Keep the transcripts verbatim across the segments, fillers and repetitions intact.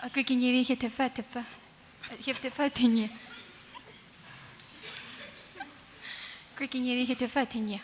A krie kenie di hie thepfü, thepfü. Hie thepfü thenie. Krie kenie di hie thepfü thenie.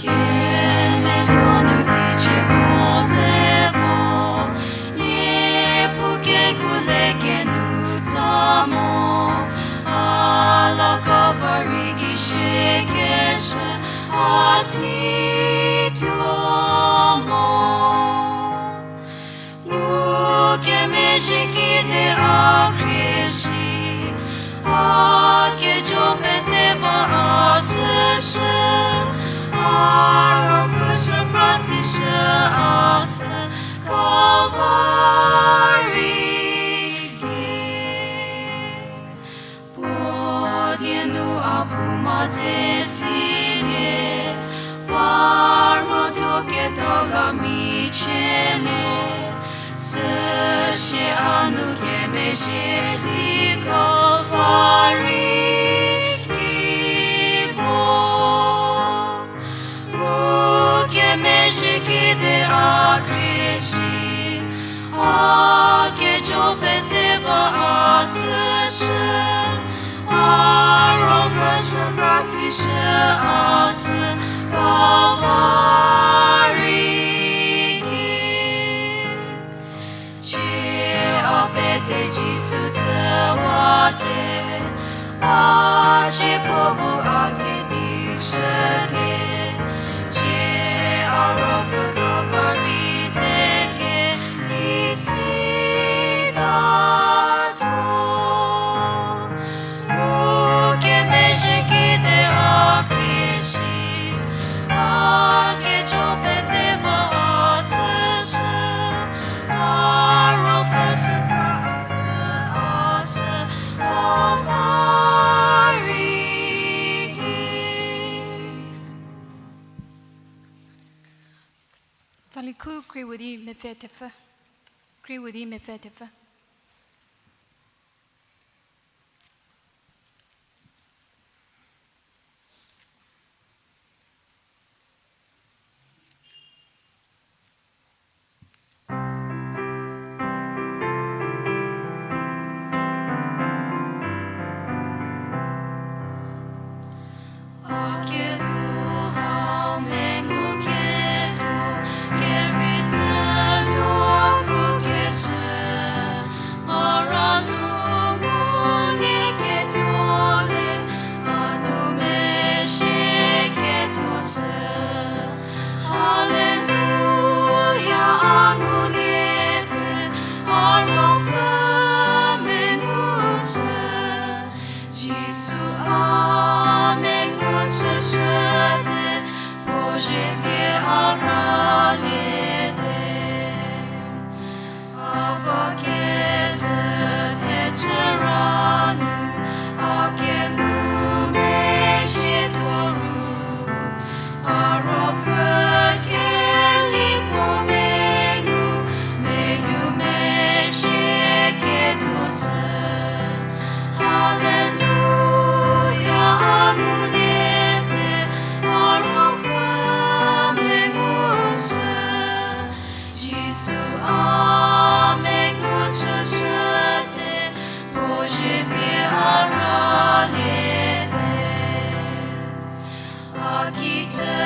Kemetuo nu teicie ko pevo, Niepuu kekuo le kenu tsa mo, a la Kalvari ki sie keshü a si tuo mo. Ngukemezhie kide a khrie shi, a kejo pete va a tsüshü, a ruopfü sü pra tsishü a tsü Kalvari ki. Puo die nu a phouma dze silie, va ruotuo keta la michielie, süsie a nu kemezhie di Kalvari ki vo. Ngukemezhie kide a khrie shi, a kejo pete va a tsüshü, a ruopfü sü pra tsishü a tsü Kalvari ki. Cie a pete Jisu tsüwate, a cie puo bu a kedi shüte, cie a ruopfü Kalvari ze ke isi tatuo. Ngukemezhie kide a khrie shi, a kejo pete va a tsüshü, a ruopfü sü pra tsishü a tsü Kalvari ki. Tsali khu krie vo di mepfü thepfü. Krie vo di mepfü thepfü. A kelhou hau mengu ketuo, kerei tsü nuo kru keshü, mara nu ngulieketuo le, a nu mezhieketuo sü. Haleluya, a nguliete, a ruopfü mengu sü. Jisu a mengu chüshüte, puo zie pie a rhaliete. A va kezhü thechü ra nu, a kelhou mezhietuo ru, a ruopfü keli puo mengu, meyu mezhieketuo sü. Haleluya, a nguliete, a ruopfü mengu sü. Jisu a mengu chüshüte, puo zie pie a rhaliete. A kijü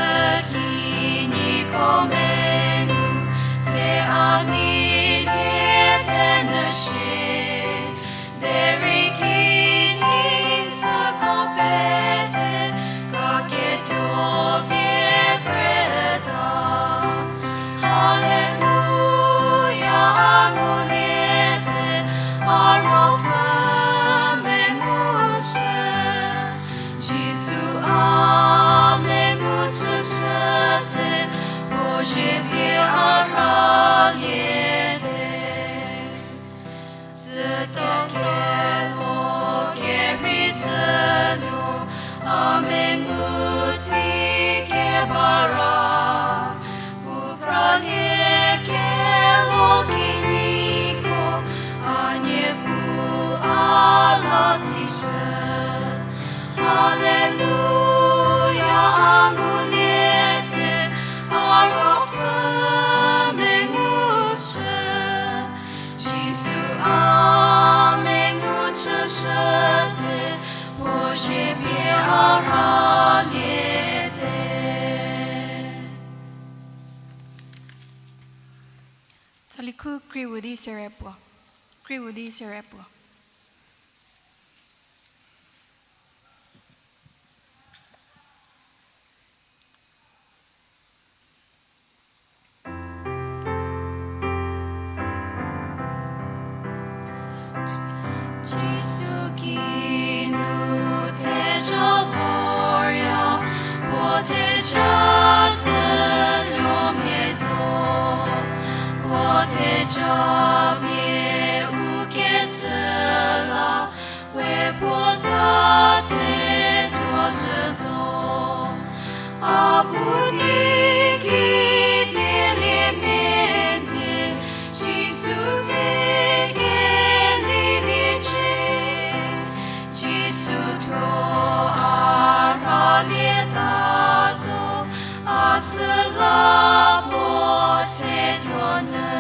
kinyiko mengu, se a neilie thenyü shie. Derei kinyi süko pete, kaketuo vie preta. Haleluya, a nguliete, a ruopfü mengu sü. Jisu a mengu chüshüte, puo zie pie a rhaliete. Tsüta kelho kerei tsü nu, a mengu tsi keba ra. Khu kriu di sere puo. Kriu di sere puo. Jisu kinu theja vorya, puo theja tsüluo mhie zo, puo theja pie u ketsü la, we puo za tse tuo zhü zo. A bu di kidi lie mia mia, Jisu ze kelieliecie. Jisu thuo a rhalieta zo, a süla puo tse tuo nyü.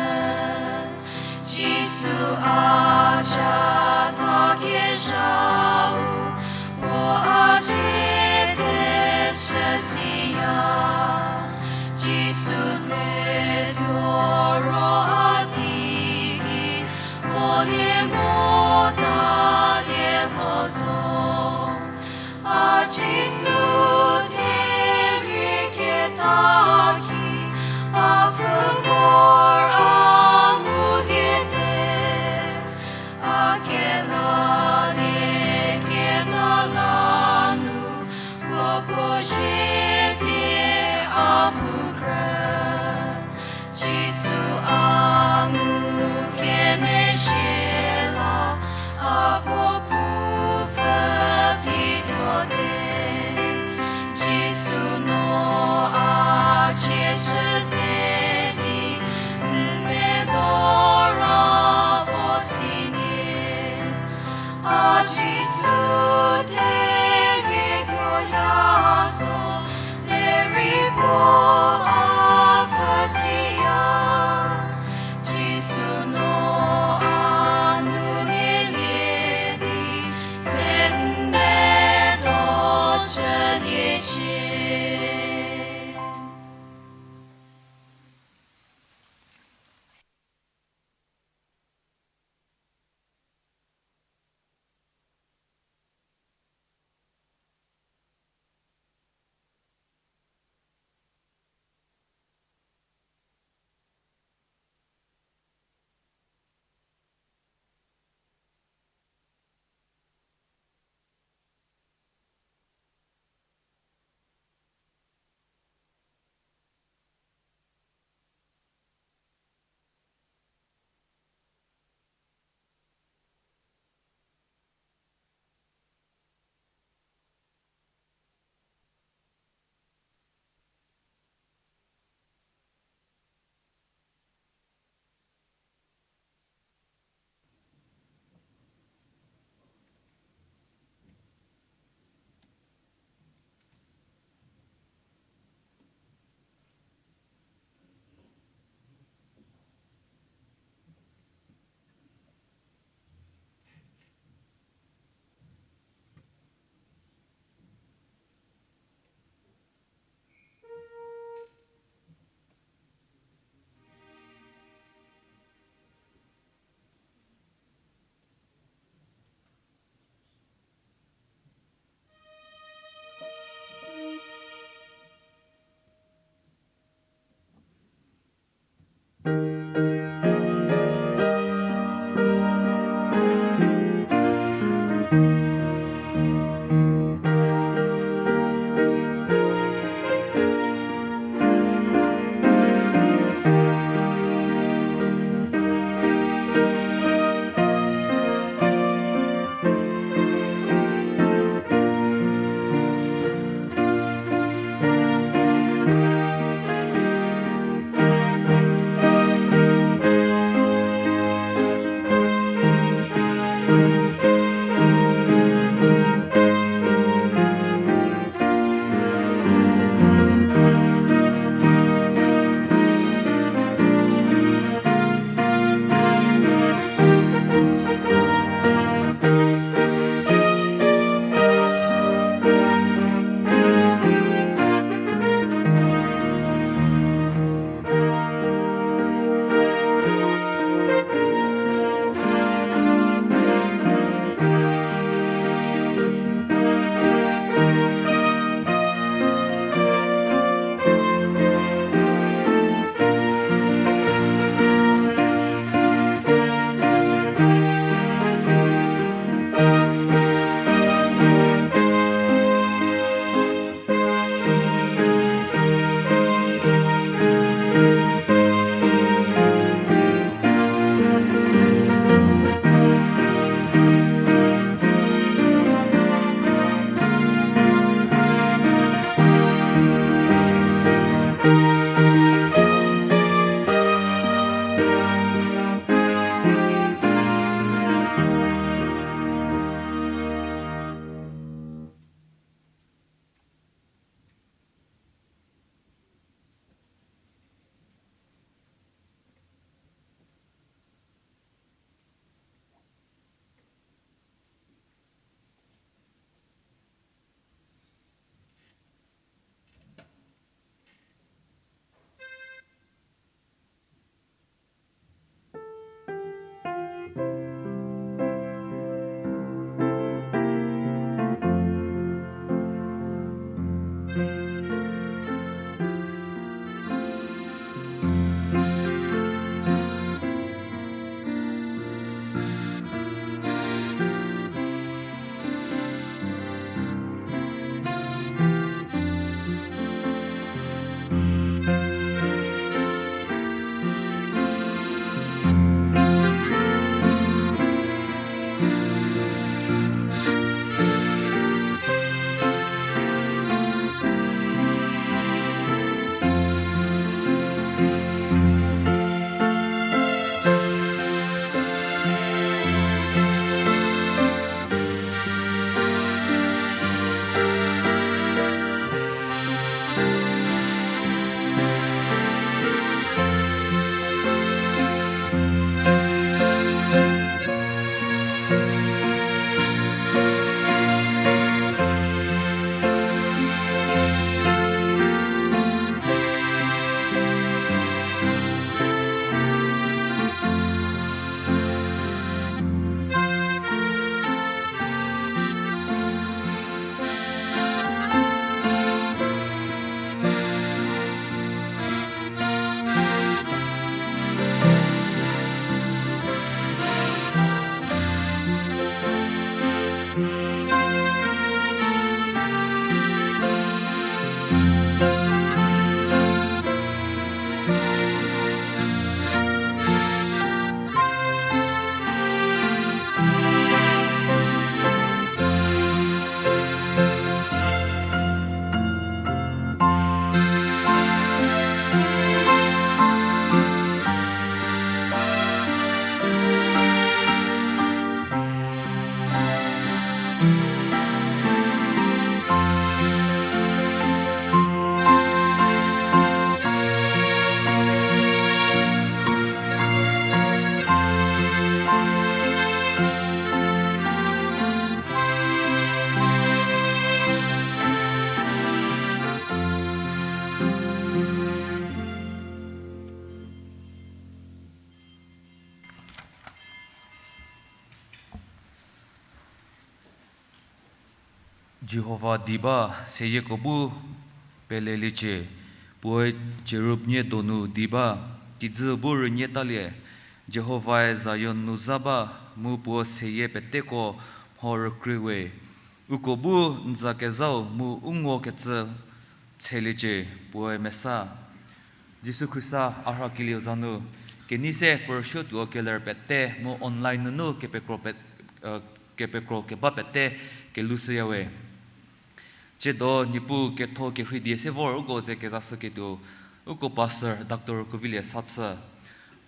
Jisu a cha ta kezhau, puo a cie te shüsiya. Jisu ze tuo ro a di ki, volie mo ta lie lo zo. A Jisu therie keta ki, a pfü vor a nguliete. A kelalie keta la nu, puo puo zie pie a pu krü. Jisu a ngu kemezhie la, a puo pu pfü phi tuote. Jisu no a cie shü ze di, züme dora vo sinie. A Jisu therie tuoya zo, derei puo a pfü siya. Jisu no a nu lielie di, se n medo chüliecie. Jihova di ba, seyieko bu peleliecie, puoe cherub nie donu di ba, kijü bu rünie talie, Jihovae Zion nu za ba, mu puo seyie peteko mho rükrie we. Uko bu n za kezhau mu u ngokecü tsheliecie, puoe mesa. Jisu Khrista a rhakelieu za nu, kenei se puo rüsuotuo keler pete mu online nunu kepekro pe-, eh, kepekro keba pete kelushüyawe. Tsiedo Niepuu ketho kerhei die se vor uko ze kezashüketuo, uko pastor Doctor Kovilie sa chü.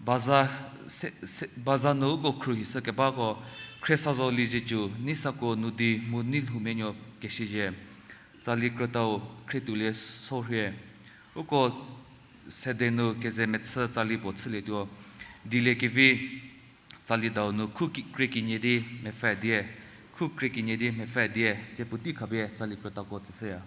Baza se, se, baza nu uko khruohishü kebako, khriesa zo lieziecu, nei sako nu di mu nei lhoumenuo keshüzhie. Tsali krütau khrietoulie sorhie. Uko sede nu keze mechü tsali puo chülietuo. Dieliekevi tsali dau nu khu ki-, krie kenie di mepfü die, khu krie kenie di mepfü die, tsie puotei khapie tsali krütako tsüshüya.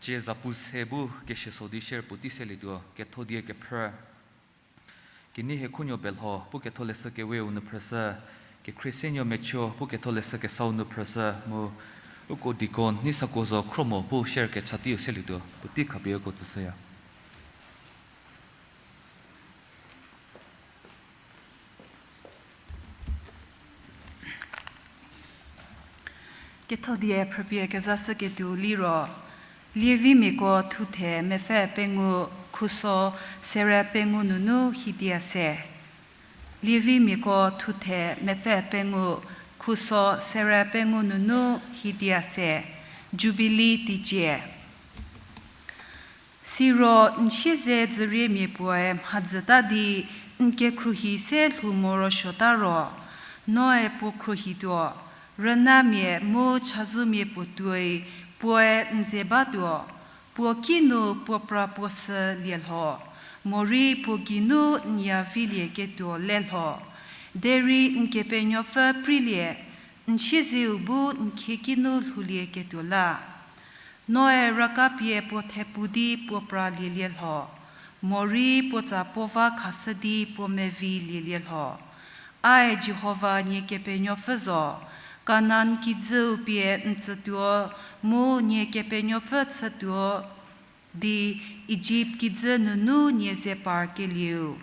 Cie zapu se bu keshüso di share puotei selietuo, Kethodie kephrü. Kenei hie khunuo belho pu Ketholeshü Keweu nu phrüshü, Kekhrie senuo Mecho pu Ketholeshü Kesau nu phrüshü, mu uko deacon Neisakuozo Khromo pu share kecha teiu selietuo, puotei khapie uko tsüshüya. Kethodie phrüpie kezashüketuo liro, Lievimiako thuthe mepfü pengou khuso sere pengou nunu hidia se. Lievimiako thuthe mepfü pengou khuso sere pengou nunu hidia se. Jubili teicie. Siro n siezedzüriemia puoe mhadzüta di n kekhruohi se lhou morosuota ro, noe puo khruohituo, rünamia mu chazoumia puo tuoi puoe n ze batuo, puo kinu puo pra puo sü lielho, morei puo geinu n ya vilieketuo lelho, derei n Kepenuopfü preilie, n siezeu bu n khie kinu lhoulieketuo la. Noe raka pie puo thepu di puo pra lielie lho, morei puo tsa puo va khashü di puo mevi lielie lho. Ae Jihova nie Kepenuopfü zo, Kanan kijüu pie n tsütuo, mu nie kepenuopfü chütuo di Ijipt kijü nunu nie ze parkelieu.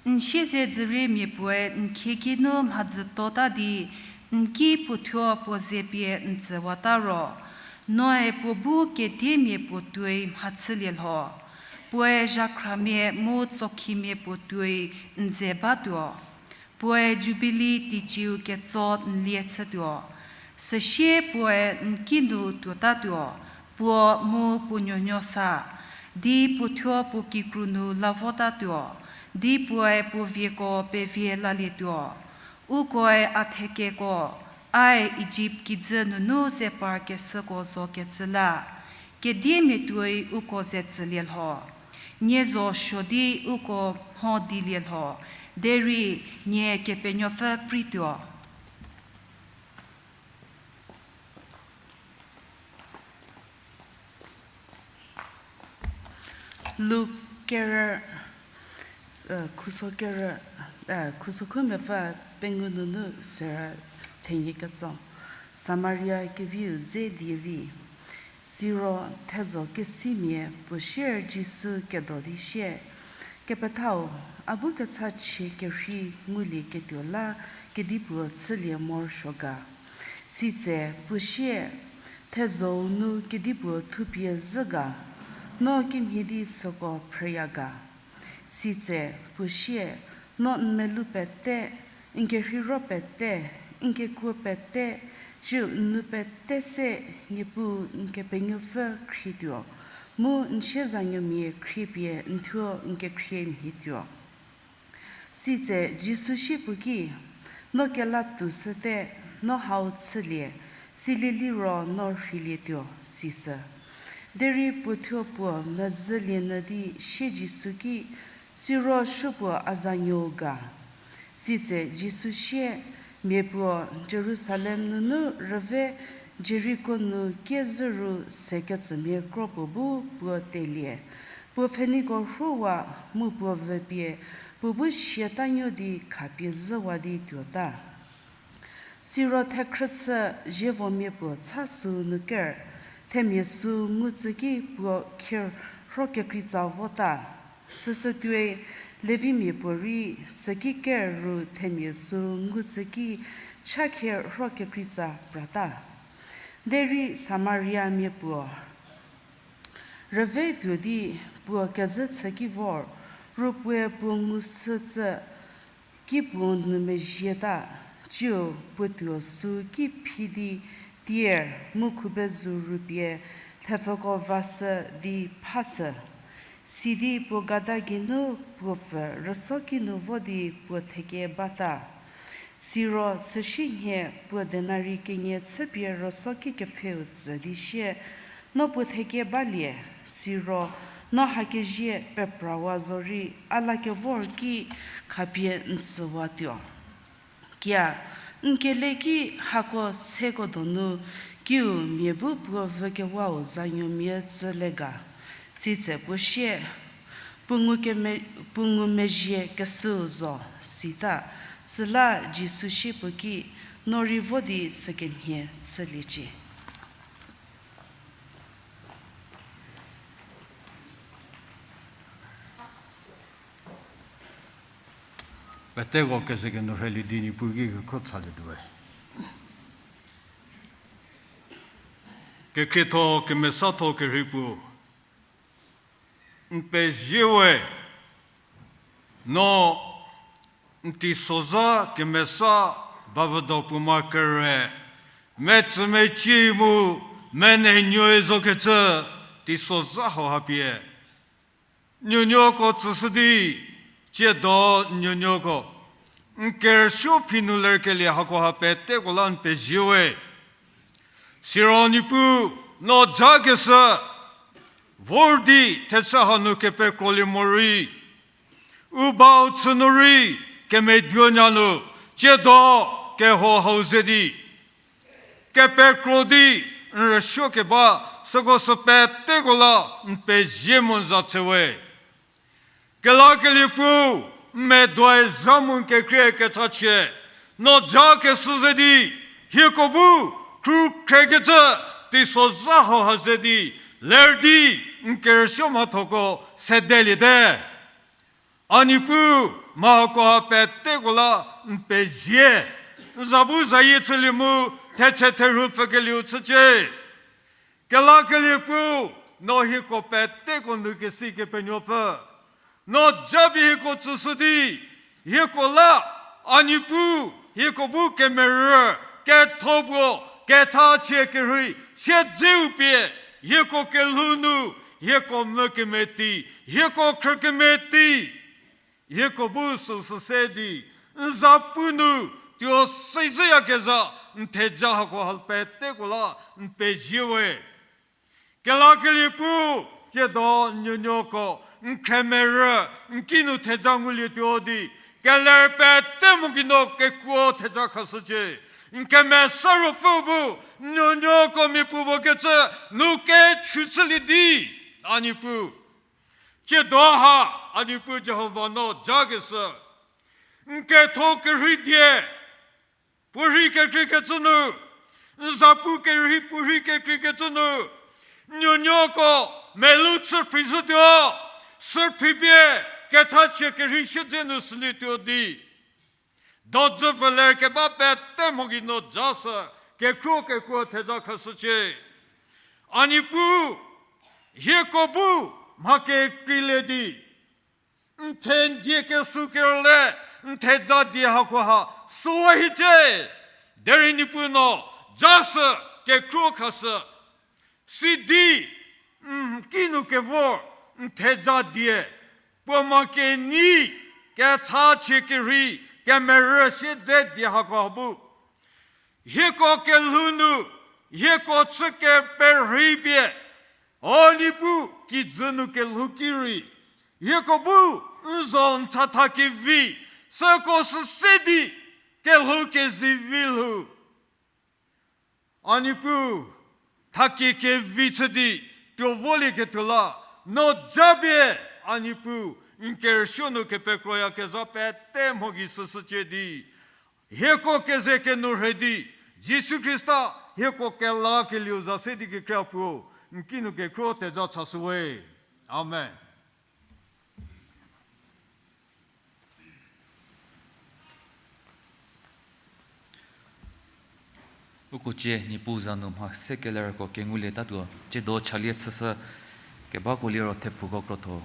N siezedzüriemia puoe n khie kinu mhadzütota di, n ki puothuo puo ze pie n tsüwata ro, noe puo bu kediemia puo tuoi mhachülie lho. Puoe zhakhramia mu tsokhimia puo tuoi n ze batuo. Puoe Jubili teiciu ketso n lie chütuo. Süsie puoe n kinu tuotatuo, puo mu puo nuonuo sa, di puothuo puo kikru nu la votatuo, di puoe puo vieko pevie lalietuo. Ukoe a thekeko, ae Ijipt kijü nunu ze parkeshüko zokecü la. Kediemia tuoi uko ze tsülie lho. Nie zo suo di uko mho dilie lho, derei nie Kepenuopfü preituo. Luk kerü, khuso kerü, khuso khu mepfü pengou nunu serü thenie ketso. Samaria keviu dze die vi. Siro thezho kesimia puo sier Jisu kedo di sie, Kepethau, a bu kechachie kerhei ngulieketuo la kedipuo chülie morosuo ga? Sitse puo sie, Thezho-u nu kedipuo thupie zhü ga? No kemhie di süko phrüya ga? Sitse puo sie, No n melou pete, n kerheiro pete, n kekuo pete, ciu n nou pete se Niepuu n Kepenuopfü khrietuo, mu n siezanuomia khriepie n thuo n kekhrie mhietuo. Sitse Jisu sie puo ki, No kelatuo shüte, no hau chülie, silie liro no rheilietuo, sisü. Derei puothuo puo mezhülie nyü di sie Jisu ki, Siro supuo a zanuou ga? Sitse Jisu sie, Mia puo Jerusalem nunu rüve Jeriko nu kie zhü ru seketsümia kro puo bu puo telie, puo pfheniko rhowa mu puo vüpie puo bu siatanuo di khapie zhüwa di tuota. Siro thekhrüchü zievomia puo cha süu nu ker, themia süu ngutsü ki puo kherho kekreitsa vota. Süsü tuoi Levimia puorei süki ker ru themia süu ngutsü ki cha kherho kekreitsa prata. Derei Samariamia puo rüve tuo di puo kezhü chü ki vor, ru puoe puo ngu sütsü ki puo nu mezhieta. Ciu puo tuo süu ki phi di tier mu khubezu rupie thepfüko vashü di phashü. Sidi puo gada geinu puo pfü rüso kinu vo di puo theke bata. Siro süsienhie puo denari kenie chüpie rüso ki kepfheu tsü di sie, no puo theke balie, siro no hakezie peprawa zorei a la kevor ki khapie n tsüwatuo. Kia, n kele ki hako seko donu kiu mia bu puo vükewau zanuomia tsü le ga, sitse puo sie, puo ngu keme-, puo ngumezhie keshüu zo, sita, süla Jisu sie puo ki, no rei vo di sükemhie chüliecie. Peteko kezekenu rheilie di Niepuu ki kekhro chalietuowe. Kekhrietho kemesatho kerhei puo, n pezie we, no n teisozha kemesa bavüdo puo ma kere, metsümecie mu menenuoe zokecü teisozha hauha pie nuonuoko tsüshü di, tsiedo nuonuoko n kerüsuo phi nu lerkelie hakoha peteko la n pezie we. Siro Niepuu, no jakeshü vor di thechü hanu kepekrolie morei, u bau chü nu rei kemeduonya nu, tsiedo keho hau ze di kepekro di n rüsuokeba süko sü peteko la n pezie mu n za tse we. Kelakelie Puo, n medoe zha mu n kekhrie kechachie, no jakeshü ze di, hieko bu khrukhrekecü teisozha hauha ze di ler di n kerüsuo mhathoko sedeliete. A Niepuu, mha hakoha peteko la n pezie. N za bu zayie chülie mu thetse therhu pfükelieu chücie. Kelakelie Puo, no hieko peteko nu kesi Kepenuopfü, no japie hieko tsüshü di, hieko la, a Niepuu, hieko bu kemerü, ketho puo, kechachie kerhei siedzeu pie, hieko kelhou nu, hieko mvü kemeti, hieko khrü kemeti, hieko bu süsü se di n zapu nu tuo seizhüyakezha n theja hako ha peteko la n pezie we. Kelakelie Puo, tsiedo nuonuoko n khremerü n kinu theja ngulietuo di, keler pete mo gei no kekuo theja khashücie. N kemesa Ruopfü bu nuonuoko miapuo puo kecü nu kechü chülie di, a Niepuu, tsiedo ha, a Niepuu Jihova, no jakeshü n ketho kerhei die puorhei kekreikecü nu, n zapu kerhei puorhei kekreikecü nu, nuonuoko melou chü phrishütuo, sü phripie kechachie kerhei siedze nu sülietuo di, dodzü pfü lerkeba pete mho gei no jashü, kekhruo kekuo theja khashücie. A Niepuu, hieko bu mha kekreilie di n the n die kesuo kerüle, n theja die hakoha süwa hiecie. Derei Niepuu, no jashü, kekhruo khashü, sidi n kinu kevor n theja die, puo ma kenei, kechachie kerhei, kemerü siedze die hakoha bu hieko kelhou nu, hieko chü keperheipie, o Niepuu, kijü nu kelhou ki rei hieko bu n zo n chatha kevi, süko sü se di kelhou kezivi lhou, a Niepuu, thakie kevi chü di tuo volieketuo la, no japie, a Niepuu, n kerüsuo nu kepekroyakezha pete mho gei süshücie di, hieko keze kenu rhei di, Jisu Khrista hieko kelakelieu za se di kekhrie Puo, n kinu kekhruo theja chashüwe. Amen. Uko cie Niepuu za nu mha se kelerko kengulietatuo, tsiedo chalie chüshü kebako liro thepfuko krotho.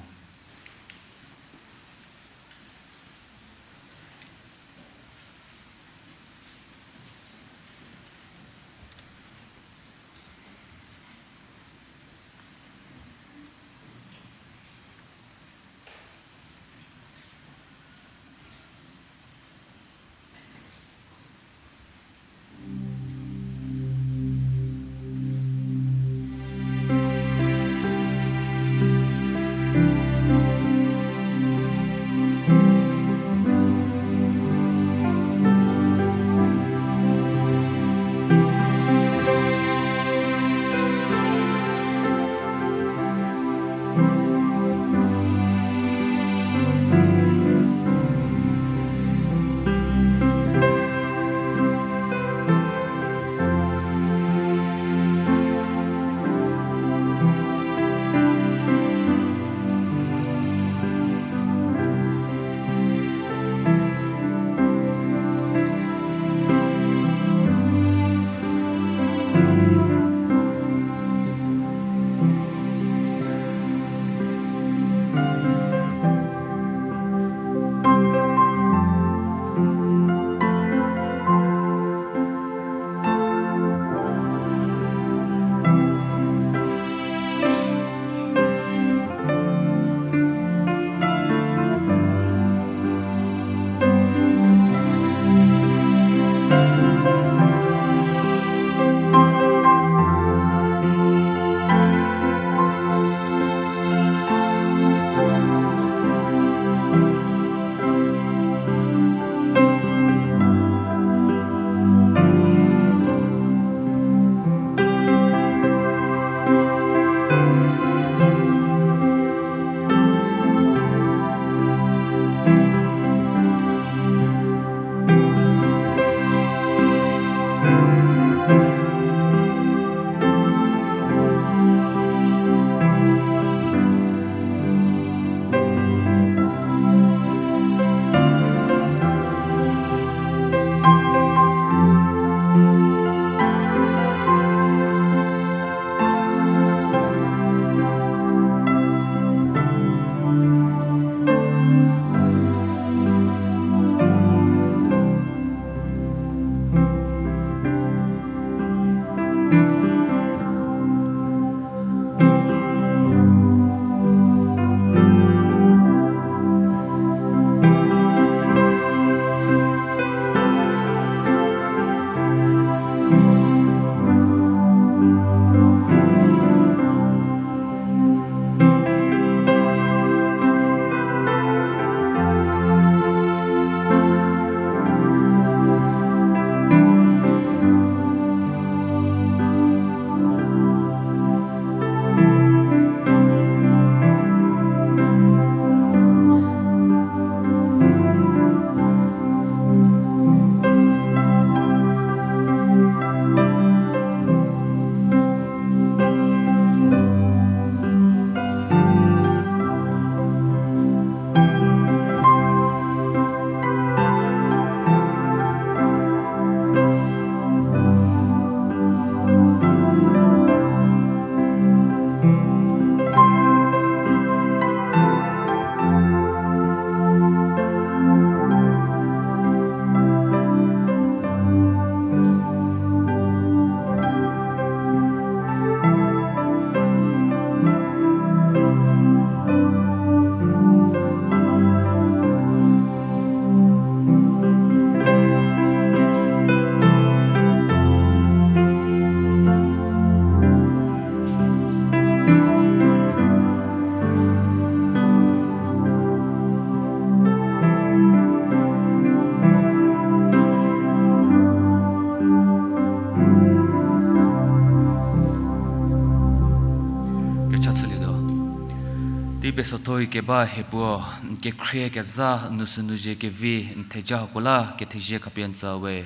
Pesothoyi keba hie puo, n kekhrie kezha, n nu sü nu zie kevi, n theja hako la kethezie khapie n tsü we.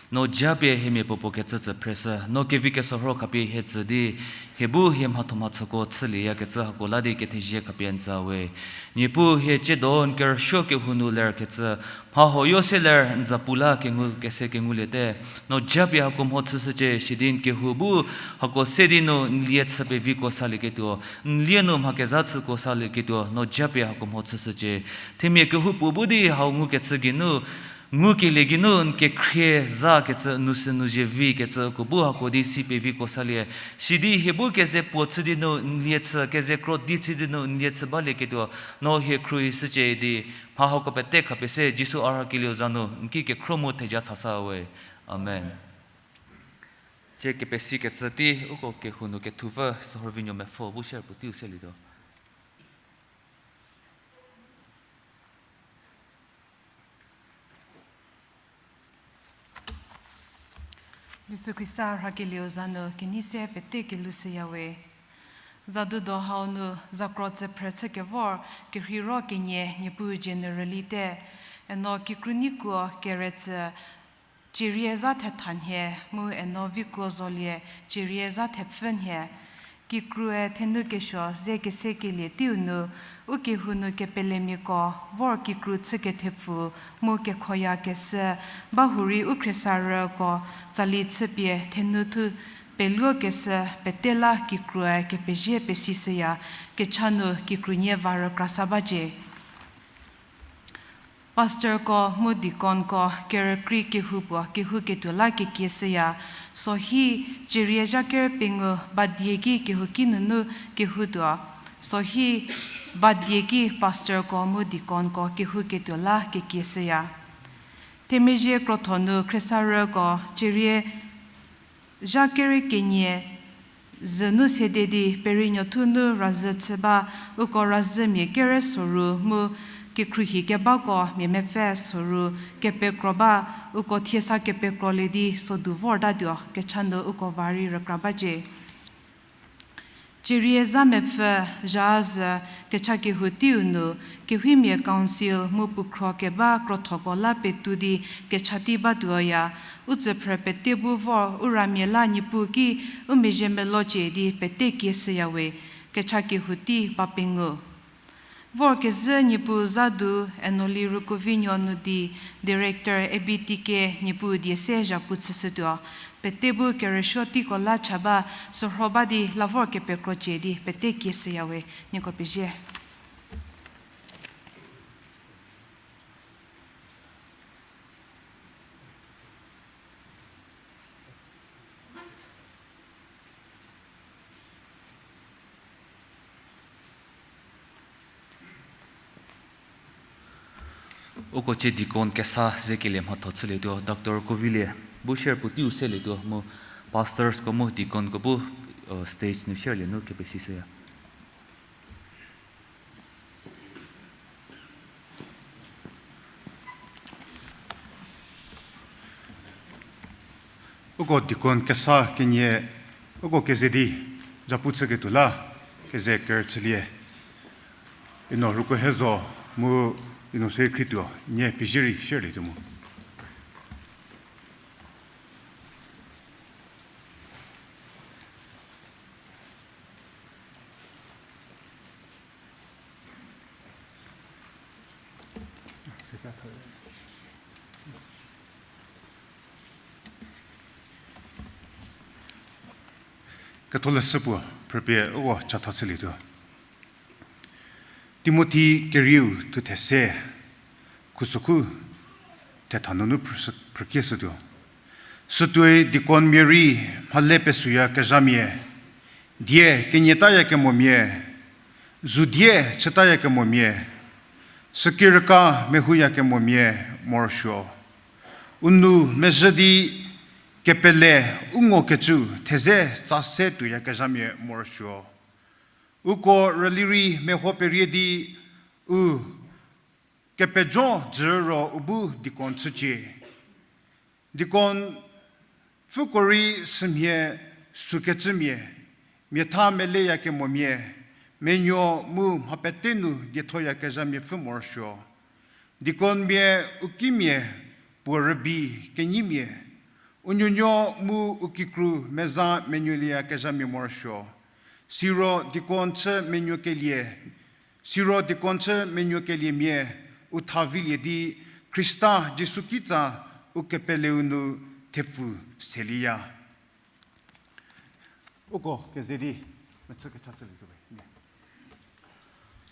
No japie hiemia puopuo kecü tsü phreshü, no kevi kesorho khapie hie tsü di, hie bu hie mhatho mhachüko chülieyakecü hako la di kethezie khapie n tsü we. Niepuu hie tsiedo n kerüsuo kehou nu lerkecü, mha huoyo se ler n zapu la kengu kese kenguliete. No japie hako mho chüshücie, sidi n kehou bu hako se di nu n lie chü peviko salieketuo, n lie nu mha kezha chüko salieketuo, no japie hako mho chüshücie. Themia kehoupuo bu di hau ngukecü geinu, ngukelie geinu n kekhrie zha kecü, n nu sü nu zie vi kecü, uko bu hako di si peviko salie. Sidi hie bu keze puo chü di nu n lie chü, keze kro di chü di nu n lie chü balieketuo, no hie khruohishücie di, mha hako pete khapie se Jisu a rhakelieu za nu n ki kekhro mu theja chasa we. Amen. Tsie kepesikecü tei uko kehou nu kethupfü Sehorvinuo Mepfü bu share puo teiu selietuo. Jisu Khrista rhakelieu za nu kenei se pete kelushüya we. Zadudo hau nu zakro tsüphrü chükevor kerheiro kenie Niepuu generally te, eno kikru nikuo keretsü cierie zha thetha nhie, mu eno vikuo zolie cierie zha thepfü nhie. Kikrue thenu kesuo ze kesekelie teiu nu, u kehou nu kepelemiako vor kikru chü kethepfu mu kekhoyakeshü, ba hurei u khriesarüko tsali chüpie thenu thu peluokeshü pete la kikrue kepezie pesishüya, kecha nu kikru nie va rükrasa bacie. Pastorko mu deaconko kerükrei kehou puo kehouketuo la kekieshüya, sohi cierie zha ker pengou ba die ki kehouki nunu kehoutuo, sohi ba die ki pastorko mu deaconko kehouketuo la kekieshüya. Themezhie krotho nu khriesarüko cierie zha kere kenie zü nu sede di perinuothu nu razhü chü ba, uko razhümia kere soru mu kekhruohi kebako mia mepfü soru kepekro ba, uko thiesa kepekrolie di sodu vortatuo, kecha nu uko va rei rükra bacie. Cierie zha mepfü zha zü kecha kehou teiu nu, kehouimia council mu pukhro keba krothoko la petou di kecha tei batuoya, u tsüphrü pete bu vor u ramia la Niepuu ki u mezhie melocie di pete kieshüya we, kecha kehou tei ba pengou. Vorkezhü Niepuu zha du Enoli Rükuovinuo nu di Director A B T K Niepuu die se zhapu chüshütuo, pete bu kerüsuo teiko la cha ba, sürho ba di la vor kepekrocie di pete kieshüya we, nieko pezie. Uko cie deacon kesa zekelie mhatho chülietuo, Doctor Kovilie bu share puoteiu selietuo mu pastorsko mu deaconko bu stage nu sharelie nu kepesishüya. Uko deacon kesa kenie, uko keze di zhapu chüketuo la keze kerüchülie. Ino Rükuohezo mu Ino Sekhrituo nie pezie rei sharelietuo mu. Ketholeshü puo phrüpie uko chatha chülietuo. Timothi kerieu thuthe se, khusokhu thetha nunu phrü-, phrükieshütuo. Sütuoi deaconmia rei mhale pesuoyakezhamia, die kenyitayakemomia, zu die chütayakemomia, sükirüka mehouyakemomia morosuo. U nou mezhü di kepele u ngokecü theze tsa se tuoyakezhamia morosuo. Uko rüli rei meho perie di u kepejo dzüro u bu deacon chücie. Deacon pfüko rei sümhie sükecümia, miatha meleyakemomia, menuo mu mha pete nu diethoyakezhamia pfhü morosuo. Deaconmia u kimia puo rübei kenyimia, u nuonuo mu u kikru meza menuolieyakezhamia morosuo. Siro deacon chü menuokelie, siro deacon chü menuokeliemia u tha vilie di Khrista Jisu kitsa u kepeleu nu thepfu selieya. Uko keze di mechü kechashülietuo we.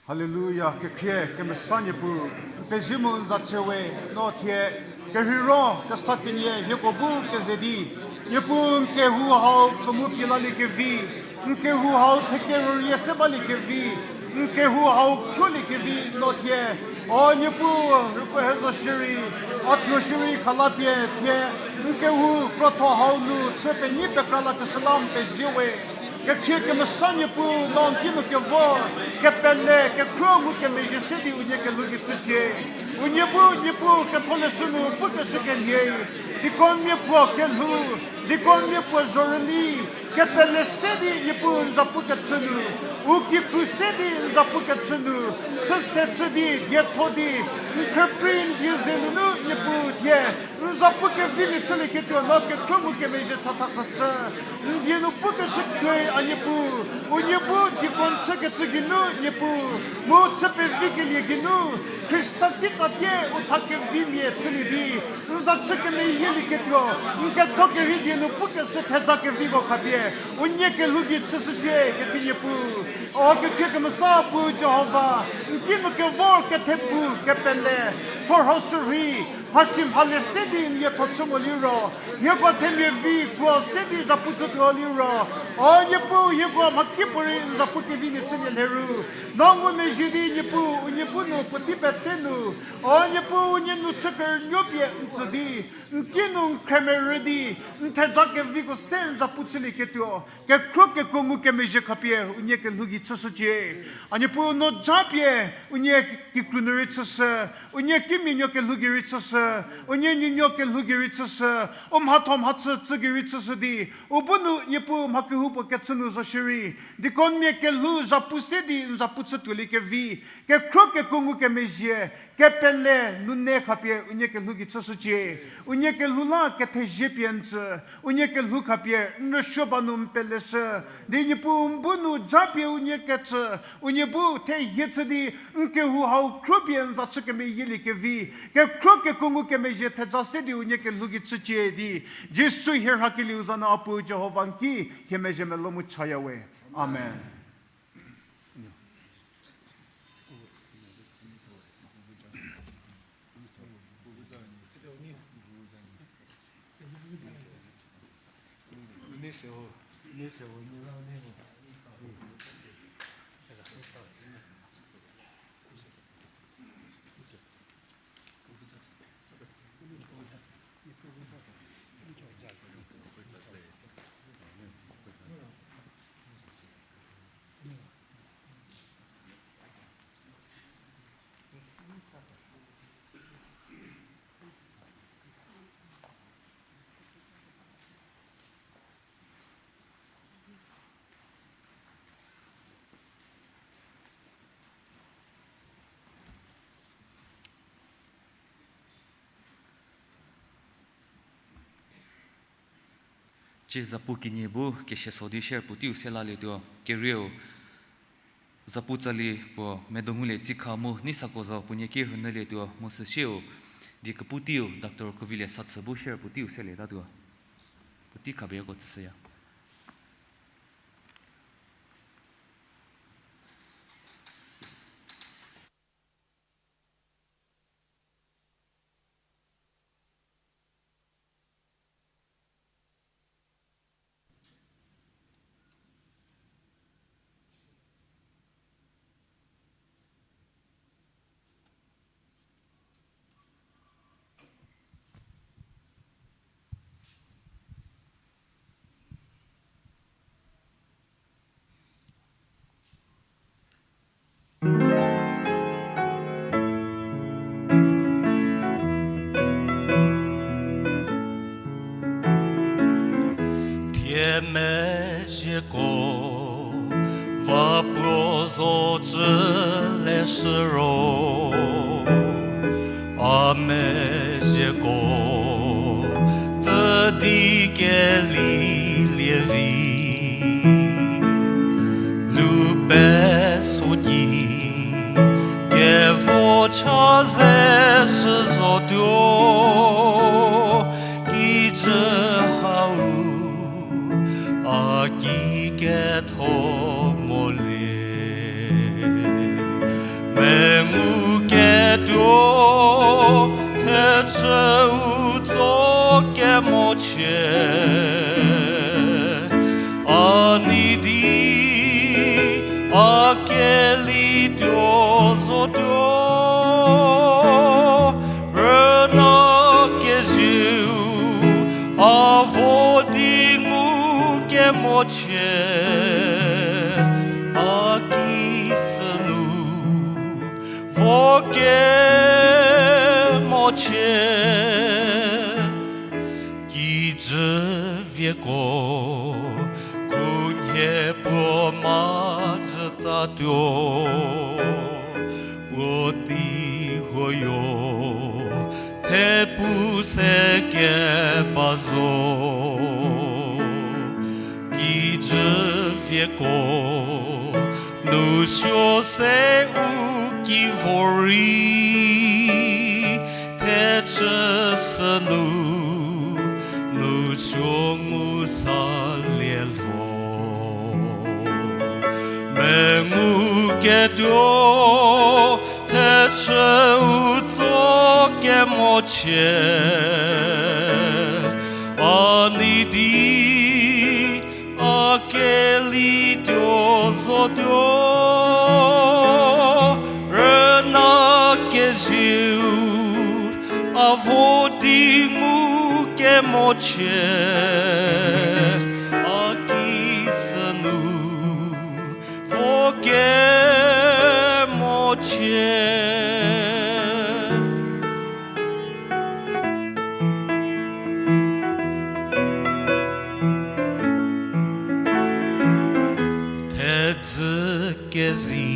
Haleluya, kekhrie kemesa Niepuu, n pezie mu n za chü we, no thie kerheiro kesa kenie hieko bu keze di, Niepuu n kehou hau pfü mu pie laliekevi, n kehou hau thekerorie se baliekevi, n kehou hau khruoliekevi no thie. O Niepuu, rüko he zo shierei, a tuo shierei khalapie thie, n kehou krotho hau nu chü penyi pekra lakeshü la n pezie we. Kekhrie kemesa Niepuu, no n kinu kevor, kepele, kekhruo mu kemezhie se di unie kelhou gei chücie. Unie bu Niepuu ketholeshü nu pukeshü kemhie, deaconmia puo kelhou, deaconmia puo zhorüli, kepele se di Niepuu n zapu kechü nu, u kikru se di n zapu kechü nu, chüse chü di dietho di, n khrüprei n die ze nunu Niepuu thie n zapu kevimia chülieketuo no kekhruo mu kemezhie chatha khashü. N die nu pukeshü tuoi a Niepuu, unie bu deacon chükecü geinu Niepuu, mu chü pevikelie geinu, Khrista kitsa tie u tha kevimia chülie di, n za chü kemeyielieketuo, n ketho kerhei die nu pukeshü theja keviko khapie, unie kelhou gei chüshücie kekhrie Niepuu. O kekhrie kemesa Puu Jihova, n kinu kevor kethepfu kepele, sorho sürhei, mhasi mhale se di n lietho chü mo liro, hieko themia vi kuo se di zapu chütuo liro, o Niepuu hieko mhakipuorei n zapu kevimia chülie lheru, no ngumezhie di Niepuu unie bu nu puotei pete nu, o Niepuu unie nu chü kerünuo pie n tsü di, n kinu n khremerü di, n theja keviko se n zapu chülieketuo, kekhruo kekuo ngukemezhie khapie unie kelhou gei chüshücie. A Niepuu no japie unie kikru nu rei chüshü, unie kimia nuo kelhou gei rei chüshü, unie nuonuo kelhou gei rei chüshü, u mhatho mhachü tsü gei rei chüshü di, u bu nu Niepuu mha kehoupuo kechü nu zo shierei, deaconmia kelhou zapu se di n zapu chütuoliekevi, kekhruo kekuo ngukemezhie, kepele nune khapie unie kelhou gei chüshücie. Unie kelhou la kethezie pie n tsü, unie kelhou khapie n rüsuo ba nu n peleshü di Niepuu n bu nu japie unie kecü, unie bu thehie chü di n kehou hau khruo pie n za chü kemeyieliekevi, kekhruo kekuo ngukemezhie theja se di unie kelhou gei chücie di, Jisu hie rhakelieu za nu a Puu Jihova n ki hie mezhie melou mu chaya we. Amen. Cie zapu kenie bu keseso di share puoteiu se lalietuo, kerieu zapu tsali puo Medongulie Tsikha mu Neisako zo puo nie ki rünyülietuo mu süsieu die kepu teiu Doctor Kuvilie Satsü bu share puoteiu selietatuo. Puotei khabe ko tsüshüya. Thie mezhieko Va puo zo cü le shü ro, a mezhieko pfü di keli lievi. Lu peso di kevo cha ze shü zotuo, kijü hau a ki ketho molie. Mengu ketuo thechü u tso kemochie, a nei di a kelituo zotuo, rüna kezieu a vo di ngu kemochie, a ki sünu vo kemochie. Kijü vieko khunhie puo mhadzütatuo, puotei huoyo thepu se keba zo. Kijü vieko nu suo se u ki vor rei, thechü sünu nu suo ngu salie lho. Mengu ketuo thechü u tso kemochie, a nei di a kelituo zotuo, rüna kezieu a vo di ngu kemochie, a ki sünu vo kemochie. Thedzü kezi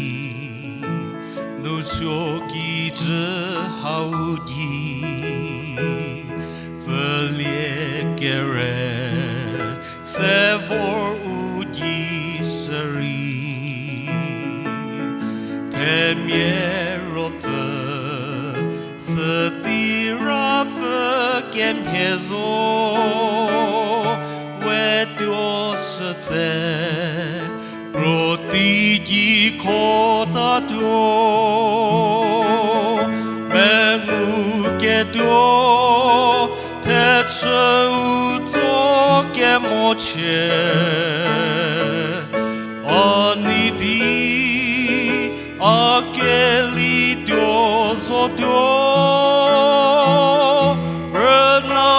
nu suo kijü hau gei, pfülie kere se vor u gei shürei. Themia ruopfü sütei rapfü kemhie zo, we tuo shütse ruotei gei khotatuo. Mengu ketuo thechü u tso kemochie, a nei di a kelituo zotuo, rüna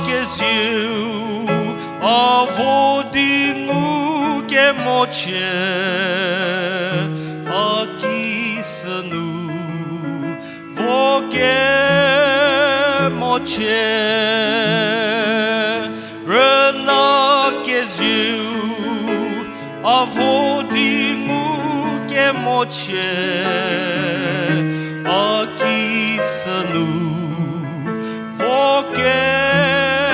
kezieu a vo di ngu kemochie, a ki sünu vo kemochie. Rüna kezieu a vo di ngu kemochie, a ki sünu vo kemochie.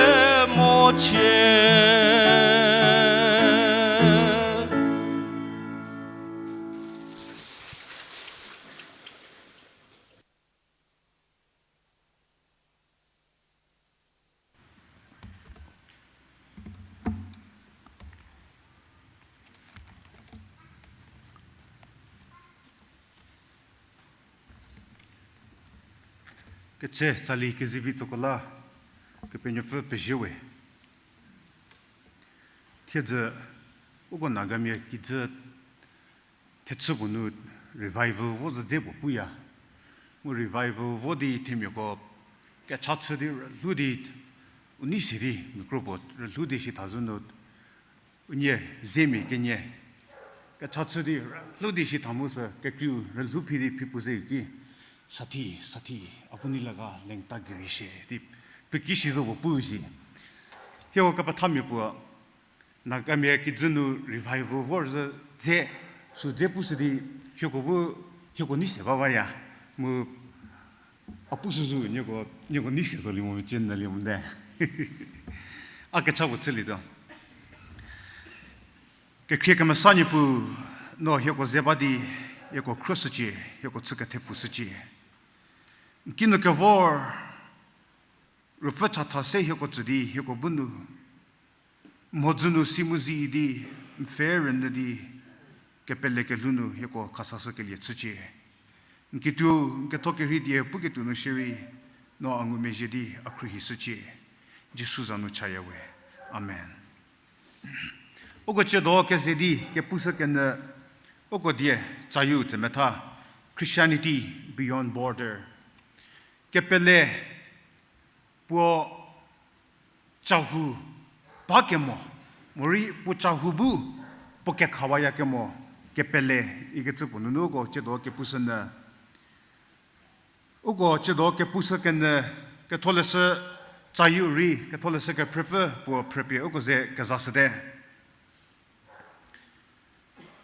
Ketse tsali kezivi tsoko la, Kepenuopfü pezie we. Thiedzü, uko Nagamia kijü thechü puo nu revival vo zü dze puo puya. Mu revival vo di themiako kecha chü di rülhou di, u nei se di mia kro puo rülhou di shi thazhü nu, unie zemia kenie kecha chü di rülhou di shi tha mu sü kekreiu rülhou phi di phi puo ze ki, sathi, sathi, a bu nei la ga lengta gei rei shie di puo ki shi zo puo pu shi. Hieko kepethamia puo, Nagamia kijü nu revival vor zü dze Sü dze pushü di, hieko bu, hieko nei se ba baya. Mu, a pushü sü, nieko, nieko nei se zolie mo, mecie nyülie mote. A kecha puo chülietuo. Kekhrie kemesa Niepuu, no hieko ze ba di, hieko khruoshücie, hieko chü kethepfushücie. N kinu kevor, rüpfü chatha se hieko tsü di, hieko bu nu, mhodzü nu si mu zi di, n pfhe rünyü di, kepele kelhou nu hieko khasashükelie chücie. N kituo, n ketho kerhei die puketuo nu shierei, no a ngumezhie di a khruohishücie. Jisu za nu chayawe. Amen. Uko tsiedo keze di kepushü kenyü, uko die tsayu tsemetha, Christianity Beyond Border. Kepele puo chahou ba kemo, morei puo chahou bu puo kekhawayakemo, kepele ikecü puo nunu uko tsiedo kepushünyü. Uko tsiedo kepushü kenyü, ketholeshü tsayu rei, ketholeshü kephrüpfü puo phrüpie uko ze kezashüte.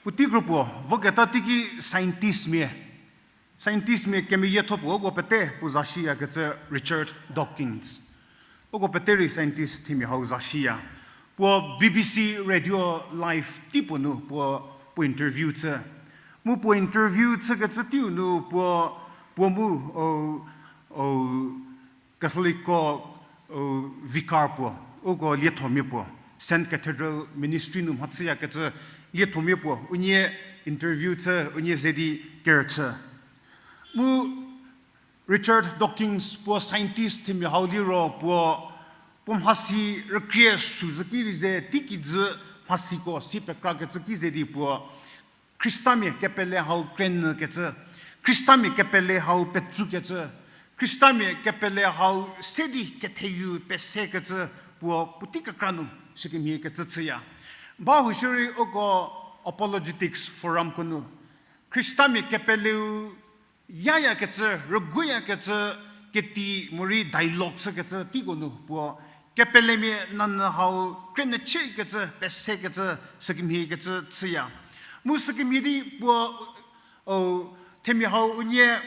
Puotei kro puo, voketa teiki scientistmia. Scientistmia kemeyietho puo uko pete puo zashiyakecü Richard Dawkins. Uko pete rei scientist themia hau zashiya. Puo B B C Radio Live tei puo nu puo, puo interview chü. Mu puo interview chükecü teiu nu puo, puo mu, o, o, Catholicko, u, vicar puo, uko liethomia puo, Saint Cathedral Ministry nu mhachüyakecü liethomia puo, unie interview chü, unie ze di kerüchü. Mu Richard Dawkins puo scientist themia hau liro puo, puo mhasi rükrie sü zhü ki rei ze teikijü mhasiko si pekrakecü ki ze di puo, Khristamia kepele hau krenyükecü, Khristamia kepele hau petsukecü, Khristamia kepele hau se di ketheyu pesekecü puo puotei kekra nu shikemhie kecü chüya. Bahou shierei uko Apologetics Forumko nu Khristamia kepeleu yayakecü, rüguoyakecü, keti morei dialogue chükecü teiko nu puo, kepelemia nanyü hau krenyüchiekecü, pesekecü, sükemhiekecü chüya. Mu sükemhie di puo, o, themia hau unie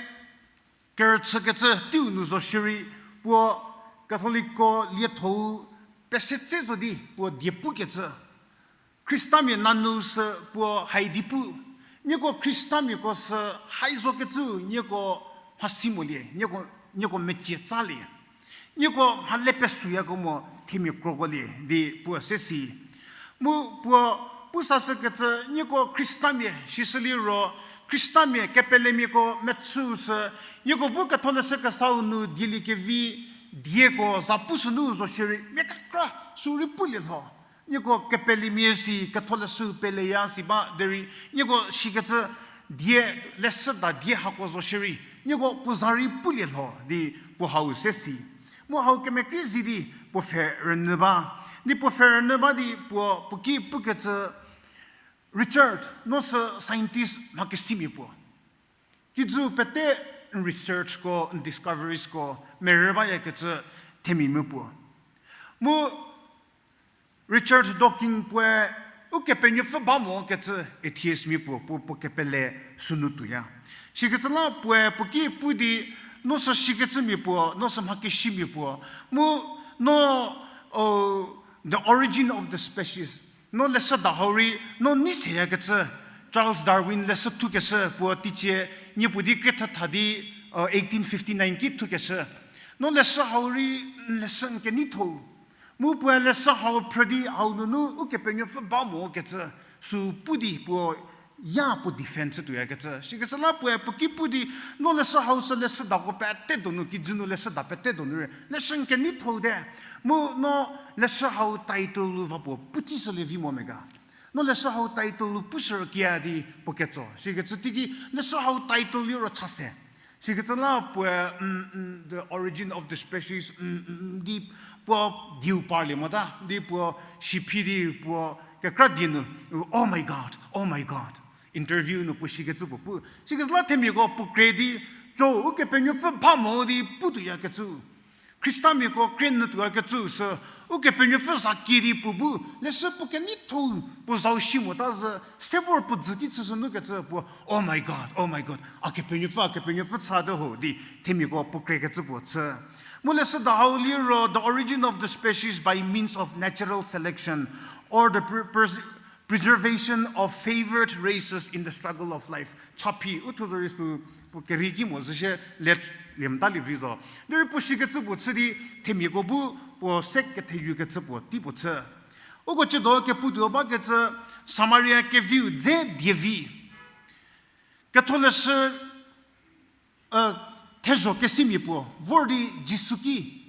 kerüchükecü teiu nu zo shierei, puo Catholicko lietho-u pese tse zo di puo die pukecü. Khristamia nanyü sü puo hai di pu. Nieko Khristamiako sü hai zokecü nieko mhasi molie, nieko, nieko mecie tsalie. Nieko mhale pesüyakemo themia krokolie di puo se si. Mu puo pusashükecü nieko Khristamia shishü liro, Khristamia kepelemiako mechüu sü, nieko bu ketholeshü kesau nu dieliekevi dieko za pusünu zo shierei mia kekra sü rei pulie lho. Nieko kepelemia si ketholeshü peleya si ba derei, nieko shikecü die leshüda die hako zo shierei, nieko puo za rei pulie lho di puo hau se si. Mu hau kemekrei zi di puo pfhe rünyü ba. Di puo pfhe rünyü ba di puo, puo ki pukecü, Richard, no sü scientist mhakesimia puo. Kijü pete n researchko, n discoveriesko merü bayakecü themia mu puo. Mu Richard Dawkins puoe Ukepenuopfü ba mo kecü atheistmia puo, puo, puo kepele sünu tuoya. Sikecü la puoe puo ki pu di, no sü sikecümia puo, no sü mhakesimia puo. Mu no, o, The Origin of the Species. No leshüda hau rei, no nei seyakecü, Charles Darwin leshü thukeshü puo teicie, niepuo di krie thetha di, o, eighteen fifty-nine ki thukeshü. No leshü hau rei, leshü n keneitho-u. Mu puoe leshü hau phrü di hau nunu Ukepenuopfü ba mo kecü, sü pu di puo ya puo defend chü tuoyakecü. Sikecü la puoe puo ki pu di, no leshü hau sü leshüdako pete donu, kijü nu leshüda pete donu rei, leshü n keneitho-u te. Mu no leshü hau title-u va puo putsishülie vi mo me ga. No leshü hau title-u pushü rükia di puo ketso. Sikecü teiki leshü hau title liro cha se. Sikecü la puoe, mm, mm, The Origin of the Species, mm, mm, di puo diu parlie mota, di puo siphi di puo kekra die nu, Oh my God, oh my God. Interview nu puo sikecü puo pu. Sikecü la themiako puo kre di, co Ukepenuopfü ba mo di pu tuoyakecü. Khristamiako krie nyü tuo kecü sü, Ukepenuopfü za kie di puo bu, leshü puo keneithou, puo zau shi mota zü, se vor puo dzü ki chüshü nu kecü puo, Oh my God, oh my God, a Kepenuopfü, a Kepenuopfü chüte ho di, themiako puo krie kecü puo chü. Mu leshüda hau liro, the origin of the species by means of natural selection, or the pre-, pers-, preservation of favored races in the struggle of life. Chaphi, uthuo zorei sü puo kerhei ki mo zü shie le lie mota lievi zo. Derei puo shi kecü puo chü di themiako bu puo se ketheyu kecü puo tei puo chü. Uko chüdo kepu tuo ba kecü Samaria keviu dze dievi. Ketholeshü, thezho kesimia puo vor di Jisu ki,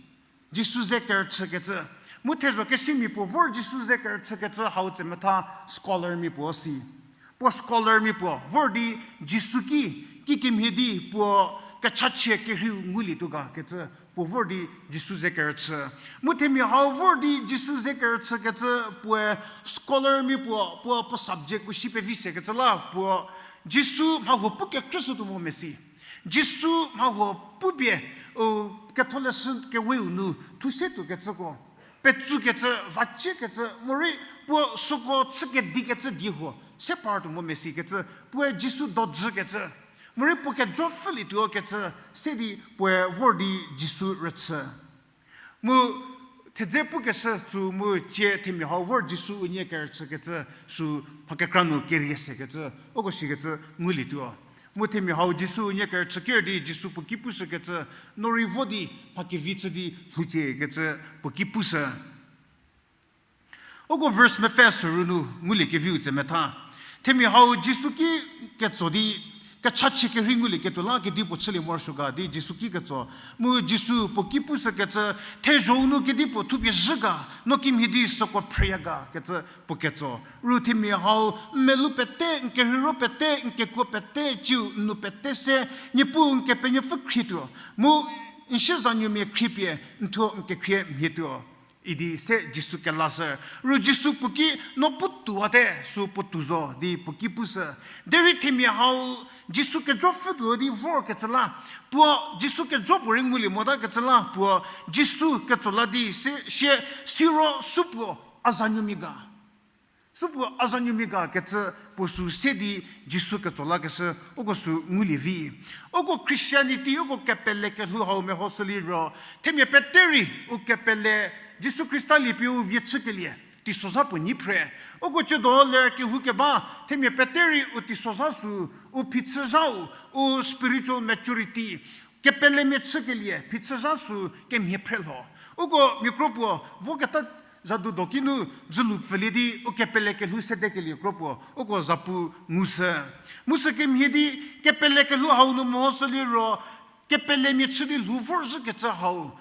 Jisu ze kerüchü kecü. Mu thezho kesimia puo vor Jisu ze kerüchü kecü hau tse metha scholarmia puo si. Puo scholarmia puo vor di Jisu ki, kikemhie di puo kechachie kerheiu ngulietuo ga kecü puo vor di Jisu ze kerüchü. Mu themia hau vor di Jisu ze kerüchü kecü puoe scholarmia puo, puo, puo subject puo shi pevi se kecü la puo Jisu mhahuo pu kekrüshütuo mo mesi. Jisu mhahuo pupie, u, ketholeshü keweu nu thuse tuo kecüko, petsu kecü, vacie kecü, morei puo süko chü kedi kecü die huo se par tuo mo mesi kecü, puoe Jisu dojü kecü, morei puo kejo pfhülietuo kecü, se di puoe vor di Jisu rüchü. Mu thedze pukeshü sü mu tie themia hau vor Jisu unie kerüchü kecü sü mha kekra nu kerie se kecü, uko shi kecü ngulietuo. Mu themia hau Jisu unie kerüchü ker di Jisu puo ki pushü kecü, no rei vo di mha kevi chü di lhoucie kecü puo ki pushü. Uko verse mepfü sürü nu ngulie keviu tse metha. Themia hau Jisu ki ketso di, kechachie kerhei ngulieketuo la kedipuo chülie morosuo ga di Jisu ki ketso. Mu Jisu puo ki pushü kecü, thezho-u nu kedipuo thupie zhü ga, no kimhie di süko phrüya ga kecü puo ketso. Ru themia hau, n melou pete, n kerheiro pete, n kekuo pete, tsiu n nou pete se, Niepuu n Kepenuopfü khrietuo. Mu n siezanuomia khriepie, n thuo n kekhrie mhietuo. Idi se Jisu kelashü. Ru Jisu puo ki no puotou wate sü puotou zo di puo ki pushü. Derei themia hau Jisu kejo pfhütuo di vor kecü la. Puo Jisu kejo puorei ngulie mota kecü la. Puo Jisu ketso la di se sie siro supuo a zanuomia ga. Supuo a zanuomia ga kecü puo sü se di Jisu ketso lakeshü uko sü ngulie vi. Uko Christianity, uko kepele kelhou hau mehoshü liro, themia pete rei u kepele Jisu Khrista liepie u vie chükelie, teisozha puo nyi phre. Uko chüdo ler kehou keba, themia pete rei u teisozha sü, u phichüzhau, u spiritual maturity, kepelemia chükelie phichüzha sü kemhie phrelho. Uko mia kro puo voketa zadu do kinu dzülu pfülie di u kepele kelhou sedekelie kro puo uko zapu ngushü. Mu sü kemhie di kepele kelhou hau nu mehoshü liro kepelemia chü di lhou vorzhükecü hau.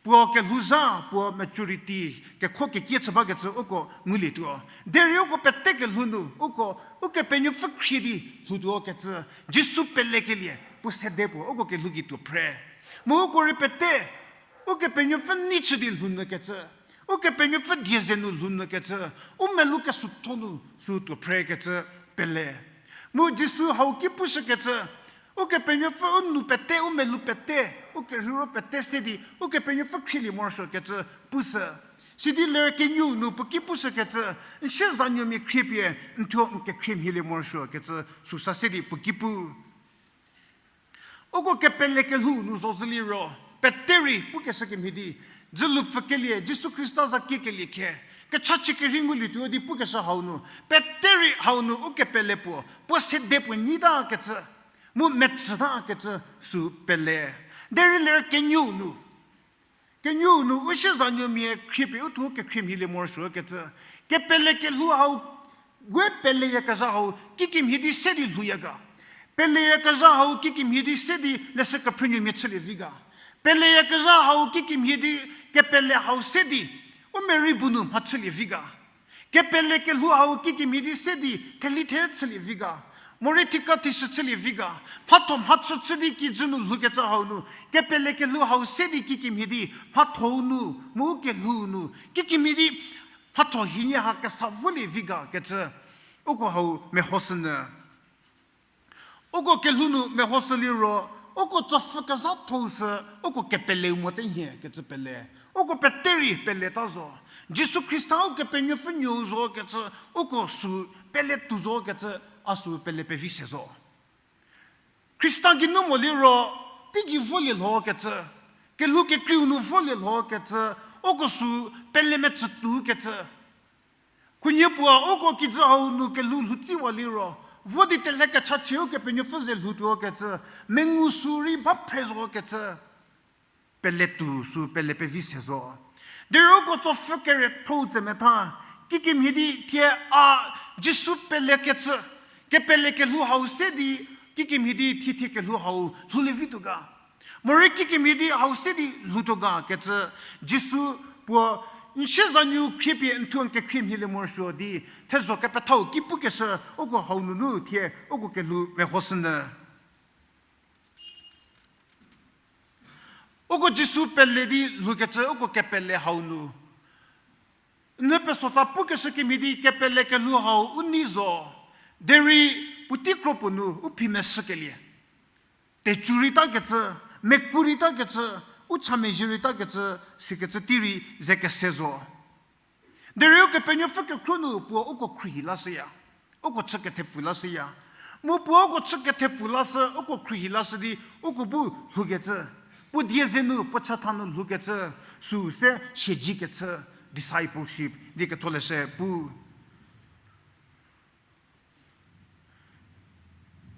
Puo kelhouzha, puo maturity, kekho kekie chü bakecü uko ngulietuo. Derei uko pete kelhou nu, uko, Ukepenuopfü khrie di lhoutuo kecü, Jisu pelekelie, puo sede puo, uko kelhou gei tuo phre. Mu uko rei pete, Ukepenuopfü nei chü di lhounyü kecü, Ukepenuopfü die ze nu lhounyü kecü, u melou kesutho nu sü tuo phre kecü pele. Mu Jisu hau ki pushükecü, Ukepenuopfü u nou pete, u melou pete, u kerheiro pete se di, Ukepenuopfü khrielie morosuo kecü pushü. Sidi ler kenieu nu puo ki pushükecü, n siezanuomia khriepie, n thuo n kekhrie mhielie morosuo kecü süsa se di puo ki pu. Uko kepele kelhou nu zozü liro, pete rei pukeshü kemhie di, dzülu pfükelie, Jisu Khrista za kiekelie khe, kechachie kerhei ngulietuo di pukeshü hau nu, pete rei hau nu u kepele puo, puo sede puo nyi ta kecü, mu metsü ta kecü sü pele. Derei ler kenieu nu, kenieu nu u siezanuomia khriepie u thuo kekhrie mhielie morosuo kecü, kepele kelhou hau, we peleyakezha hau kikemhie di se di lhouya ga. Peleyakezha hau kikemhie di se di leshü kephrünuomia chülie vi ga. Peleyakezha hau kikemhie di kepele hau se di u merei bu nu mha chülie vi ga. Kepele kelhou hau kikemhie di se di theli the chülie vi ga. Morei thika thishü chülie vi ga. Mhatho mhachü chü di kijü nu lhoukecü hau nu, kepele kelhou hau se di kikemhie di mhatho-u nu, mu kelhou nu, kikemhie di mhatho hienie ha kesa volie vi ga kecü, uko hau mehoshünyü. Uko kelhou nu mehoshü liro, Uko tsopfü kezhatho-u sü, uko kepeleu mote nhie kecü pele. Uko pete rei peleta zo. Jisu Khrista Ukepenuopfü nuou zo kecü, uko sü pele tuo zo kecü, a sü pele pevi se zo. Khrista geinu mo liro, teigei volie lho kecü, kelhou kekreiu nu volie lho kecü, uko sü pele metsütuo kecü. Khunhie puo uko kijü hau nu kelhou lhoutsiwa liro, vo di telhe kechachie Ukepenuopfü ze lhoutuo kecü, mengu sü rei ba phre zo kecü, pele tuo sü pele pevi se zo. Derei uko tsopfü kerietho-u tse metha, kikemhie di thie a Jisu pele kecü, kepele kelhou hau se di, kikemhie di thie thie kelhou hau lhoulie vituo ga. Morei kikemhie di hau se di lhoutuo ga kecü, Jisu puo n siezanu khriepie n thuo n kekhrie mhielie morosuo di, thezho kepethau ki pukeshü uko hau nunu thie uko kelhou mehoshünyü. Uko Jisu pele di lhoukecü uko kepele hau nu, n pesotsa pukeshü kemhie di kepele kelhou hau u nei zo, derei puotei kro puo nu u phi meshükelie, tecu reita kecü, meku reita kecü, u cha mezhie reita kecü, sikecü tei rei ze kese zo. Derei Ukepenuopfü kekhro nu puo uko khruohi lashüya, uko chü kethepfu lashüya. Mu puo uko chü kethepfu lashü, uko khruohi lashü di uko bu lhoukecü, puo die ze nu, puo chatha nu lhoukecü, sü se siedzekecü, discipleship di ketholeshü pu.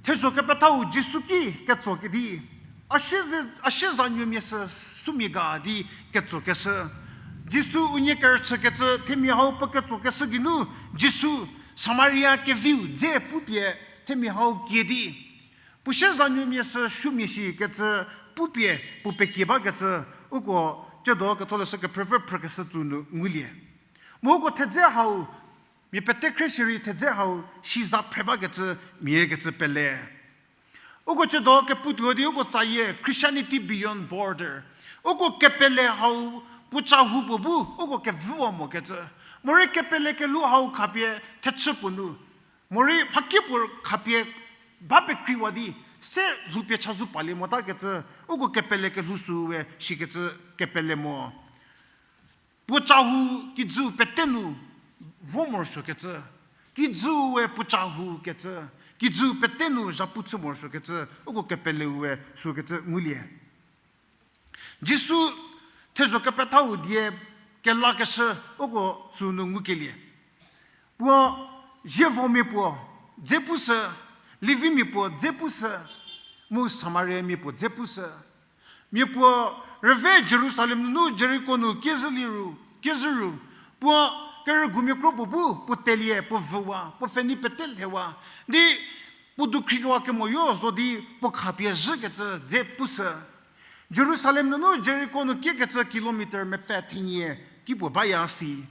Thezho kepethau Jisu ki ketso kedi, a sie ze, a siezanuomia sü sümia ga di ketsokeshü. Jisu unie kerüchükecü themia hau puo ketsokeshü geinu, Jisu Samaria keviu dze pupie themia hau kie di, puo siezanuomia sü sümia shikecü pupie puo pekie bakecü, uko tsiedo ketholeshü kephrüpfü phrükeshü tsü nu ngulie. Mu uko thedze hau, mia pete khrie shierei thedze hau siza phre bakecü mia kecü pele. Uko tsiedo kepu tuo di uko tsayie Christianity Beyond Border. Uko kepele hau puo ca hu puo bu uko kevüwa mokecü. Morei kepele kelhou hau khapie thechü puo nu, morei mhakipuo khapie ba pekreiwa di se lhoupie chazou palie motakecü, uko kepele kelhou süu we shikecü kepele mo. Puo ca hu kijüu pete nu vo morosuokecü, kijüu we puo ca hu kecü, kijüu pete nu zhapu chü morosuokecü, uko kepeleu we sükecü ngulie. Jisu thezho kepethau die kelakeshü uko sünu ngukelie. Puo zievomia puo dze pushü, Levimia puo dze pushü, mu Samariamia puo dze pushü. Mia puo rüve Jerusalem nunu Jeriko nu kiezhü liro, kiezhü ru, puo kerügumia kro puo bu puo telie, puo vüwa, puo pfhenei pete lhewa di puo dukhrikewa kemoyo zo di puo khapie zhükecü dze pushü. Jerusalem nunu Jeriko nu kiekecü kilometer mepfü thenie ki puo baya si.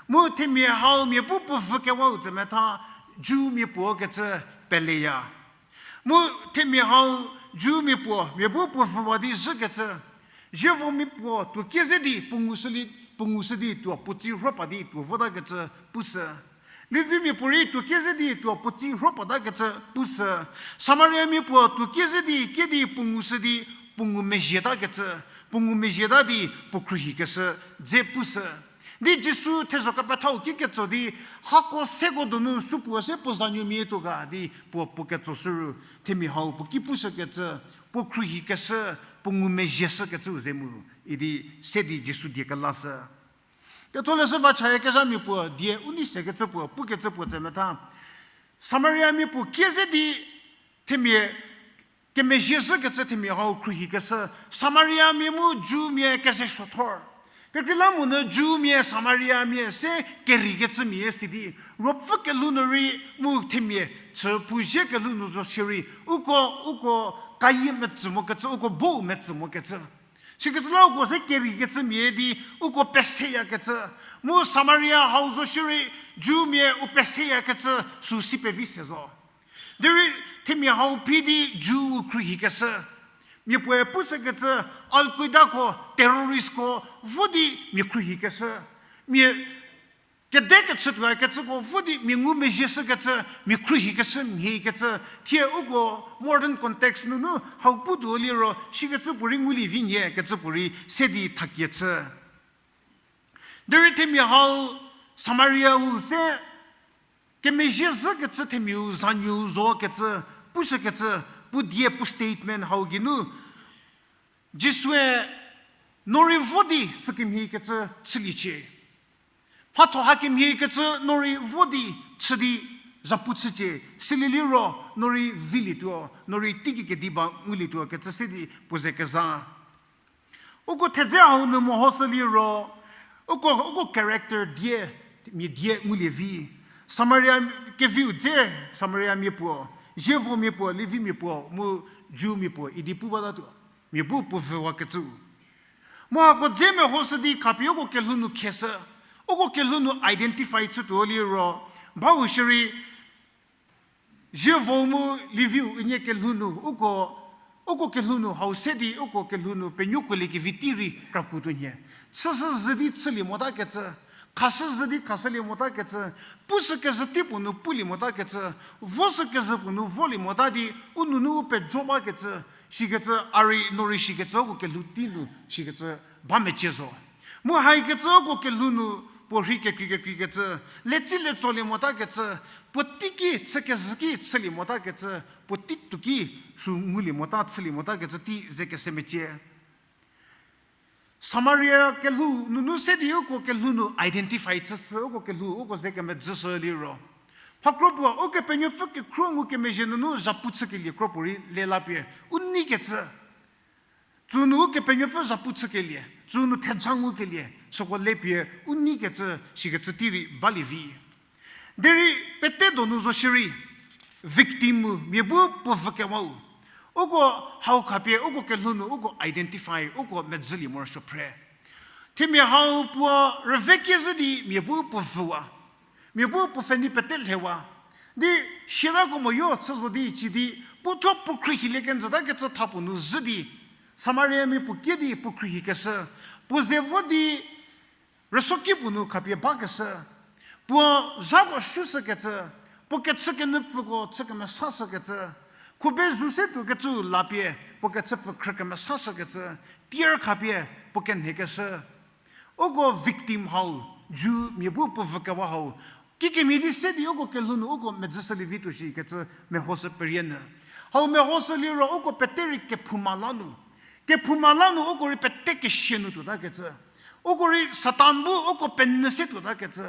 Mu themia hau mia bu puo vükewau tse metha, Jumia puo kecü peleya. Mu themia hau Jumia puo mia bu puo vüwa di zhükecü, zievomia puo tuo kie ze di puo ngushü di, puo ngushü di tuo puo tsi rhopa di tuo votakecü pushü. Levimia puo rei tuo kie ze di tuo puo tsi rhopatakecü pushü. Samariamia puo tuo kie ze di kie di puo ngushü di puo ngumezhietakecü, puo ngumezhieta di puo khruohikeshü dze pushü. Di Jisu thezho kepethau ki ketso di, hako seko donu supuo se puo zanuomia tuo ga di puo puo ketsoshü ru, themia hau puo ki pushükecü, puo khruohikeshü, puo ngumezhieshükecüu ze mu, idi se di Jisu die kelashü. Ketholeshü va chaya kezhamia puo die u nei sekecü puo, pukecü puo tse metha, Samariamia puo kie ze di themia kemezhie zhükecü themia hau khruohikeshü, Samariamia mu Jumia keze suothor. Kekreilamonyü Jumia Samariamia se kerheikecümia si di, ruopfü kelhou nu rei mu themia chü puzhie kelhou nu zo shierei, uko, uko kayie metsü mokecü, uko bou metsü mokecü. Sikecü la uko se kerheikecümia di, uko peseyakecü. Mu Samaria hau zo shierei, Jumia u peseyakecü, sü si pevi se zo. Derei themia hau phi di Ju khruohikeshü. Mia puoe pushükecü, Al-Qaedako, terroristko, vo di mia khruohikeshü. Mia Kede kechütuo kecüko vo di mia ngumezhie shükecü, mia khruohikeshü mhie kecü, thie uko modern context nunu hau putuo liro, shikecü puorei ngulie vi nhie kecü puorei se di thakie chü. Derei themia hau Samariau se kemezhie zhükecü themiau zanuou zokecü, pushükecü, puo die puo statement hau geinu, Jisue no rei vo di sükemhie kecü chüliecie. Mhatho hakemhie kecü no rei vo di chü di zhapu chücie, silie liro no rei vilietuo, no rei teiki kediba ngulietuo kecü se di puo ze keza. Uko thedze hau nu mehoshü liro, uko, uko character die, mia die ngulie vi. Samaria keviu dze, Samariamia puo, Zievomia puo, Levimia puo, mu Jewmia puo idi pu batatuo. Mia bu puo vüwakecü. Mu hako dze mehoshü di khapie uko kelhou nu kheshü, uko kelhou nu identify chütuo liro, bau shierei, Zievo mu Leviu unie kelhou nu, uko, uko kelhou nu hau se di uko kelhou nu penuokuolie kevi tei rei krakuo tuo nhie. Chüshü zhü di chülie motakecü, khashü zhü di khashülie motakecü, pushü kezhü tei puo nu pulie motakecü, voshü kezhü puo nu volie mota di, u nunu u pejo bakecü, shikecü, a rei no rei shikecü uko kelhou tei nu shikecü ba mecie zo. Mu haikecü uko kelhou nu puo rhei kekrei kekreikecü, letsi letsolie motakecü, puo teiki chü kezhü ki chülie motakecü, puo tei tuo ki sü ngulie mota chülie motakecü tei ze kese mecie. Samaria kelhou nunu se di uko kelhou nu identify chüshü, uko kelhou uko ze kemedzüshü liro, mhakro puo Ukepenuopfü kekhruohi ngukemezhie nunu zhapu chükelie kro puorei le la pie u neikecü, tsü nu Ukepenuopfü zhapu chükelie, tsü nu theja ngukelie süko le pie u neikecü shikecü tei rei balie vi. Derei pete donu zo shierei, victim mu mia bu puo vükewau, uko hau khapie uko kelhou nu uko identify, uko medzülie morosuo phre. Themia hau puo rüvekie zhü di mia bu puo vüwa, mia bu puo pfhenei pete lhewa di, siatako moyo chü zo di cü di, puo thuo puo khruohilie kenjütakecü tha puo nu zhü di, Samariamia puo kie di puo khruohikeshü, puo ze vo di rüsuoki puo nu khapie bakeshü, puo zhako sushükecü, puo kechükenyüpfüko chü kemesashükecü, khube zu se tuokecü la pie puo kechüpfü khrü kemesashükecü, tier khapie puo kenhekeshü. Uko victim hau, Jew mia bu puo vükewa hau, kikemhie di se di uko kelhou nu uko medzüshülie vi tuo shikecü mehoshü perie nyü. Hau mehoshü liro uko pete rei kephouma la nu, kephouma la nu uko rei pete kesia nu tuotakecü, uko rei Satan bu uko penyü se tuotakecü,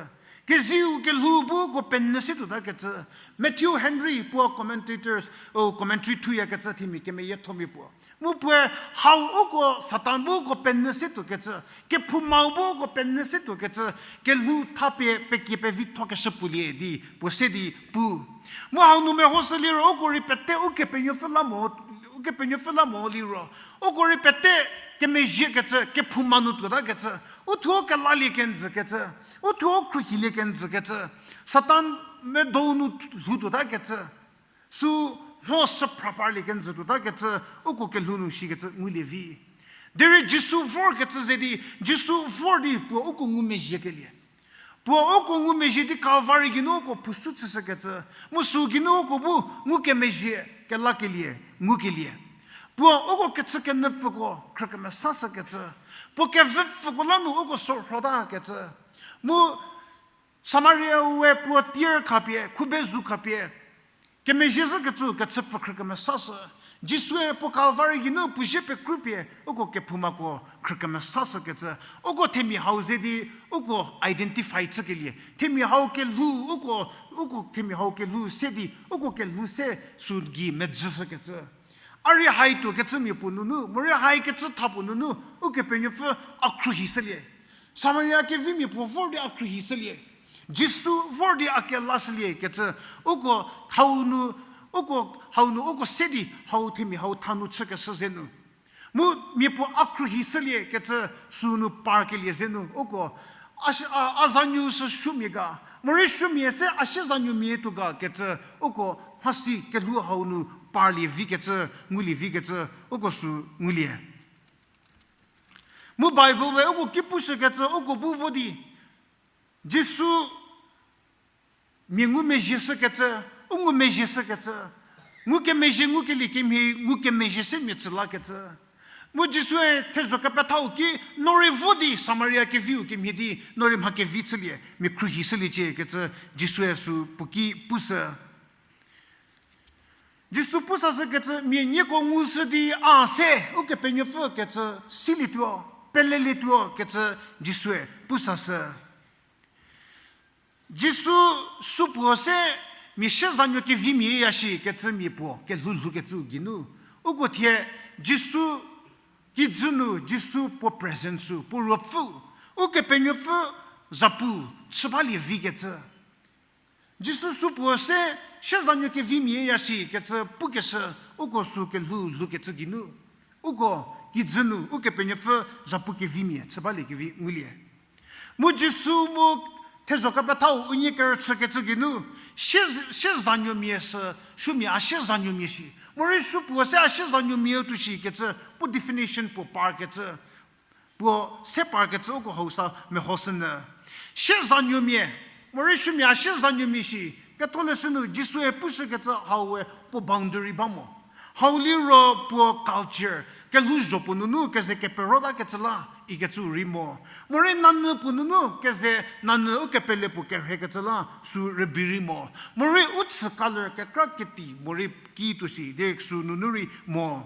keziu kelhou bu uko penyü se tuotakecü, Matthew Henry puo commentators, o commentary thuyakecü themia kemeyiethomia puo, mu puoe hau uko Satan bu uko penyü se tuokecü, kephoumau bu uko penyü se tuokecü, kelhou thapie pekie pevithokeshü puolie di puo se di pu. Mu hau nu mehoshü liro uko rei pete Ukepenuopfü la mo, Ukepenuopfü la mo liro, uko rei pete kemezhiekecü, kephouma nu tuotakecü, u thuo kelalie kenjükecü, u thuo khruohilie kenjükecü, Satan medou nu lhou tuotakecü, sü mho süphra parlie kenjü tuotakecü, uko kelhou nu shikecü ngulie vi. Derei Jisu vorkecü ze di, Jisu vor di puo uko ngumezhiekelie, puo uko ngumezhie di Kalvari geinu uko phusu chüshükecü, mu sü geinu uko bu ngukemezhie kelakelie, ngukelie. Puo uko kechükenyüpfüko khrü kemesashükecü, puo kevüpfüko la nu uko sorhotakecü, mu Samariae puo tier khapie, khube zu khapie, kemezhie zhükecü kechüpfü khrü kemesashü. Jisue puo Kalvari geinu puo zie pekrupie uko kephoumako khrü kemesashükecü. Uko themia hau ze di uko identify chükelie, themia hau kelhou uko, uko themia hau kelhou se di uko kelhou se sü gei medzüshükecü. A rei hai tuokecümia puo nunu, morei haikecü tha puo nunu, Ukepenuopfü a khruohishülie. Samaria kevimia puo vor di a khruohishülie. Jisu vor di a kelashüliekecü, uko hau nu, uko hau nu uko se di hau themia hau tha nu chükeshü ze nu, mu mia puo a khruohishüliekecü sü nu parkelie ze nu uko a, a, a zanuo sü supuomia ga, morei supuomia se a sie zanuomia tuo ga kecü, uko mhasi kelhou hau nu parlie vikecü, ngulie vikecü, uko sü ngulie. Mu Bible we uko ki pushükecü uko bu vo di, Jisu mia ngumezhie shükecü, u ngumezhie shükecü, ngukemezhie ngukelie kemhie, ngukemezhie se mia tsü lakecü. Mu Jisue thezho kepethau ki, no rei vo di Samaria keviu kemhie di, no rei mha kevi chülie, mia khruohi shüliecie kecü, Jisue sü puo ki pushü. Jisu pusashükecü mia nieko ngushü di a se, Ukepenuopfü kecü silietuo, pelelietuo kecü Jisue pusashü. Jisu supuo se mia siezanuo kevimia ya shi kecü mia puo kelhou lhoukecüu geinu. Uko thie Jisu kijü nu Jisu puo presence-u, puo ruopfüu, Ukepenuopfü zhapu chü balie vikecü. Jisu supuo se siezanuo kevimia ya shi kecü pukeshü uko sü kelhou lhoukecü geinu. Uko kijü nu Ukepenuopfü zhapu kevimia chü balie kevi ngulie. Mu Jisu mu thezho kepethau unie kerüchükecü geinu, sie, siezanuomia sü, sumia a siezanuomia shi. Morei supuo se a siezanuomia tuo shi kecü, puo definition puo parkecü. Puo se parkecü uko hau sa mehoshünyü. Siezanuomia, morei sumia a siezanuomia shi, ketholeshü nu Jisue pushükecü hau we puo boundary ba mo. Hau liro puo culture, kelhouzho puo nunu keze keperotakecü la ikecü rei mo. Morei nanyü puo nunu keze nanyü ukepele puo kerhekecü la sü rübei rei mo. Morei u tsü color kekra keti morei ki tuo shi di sü nunu rei mo.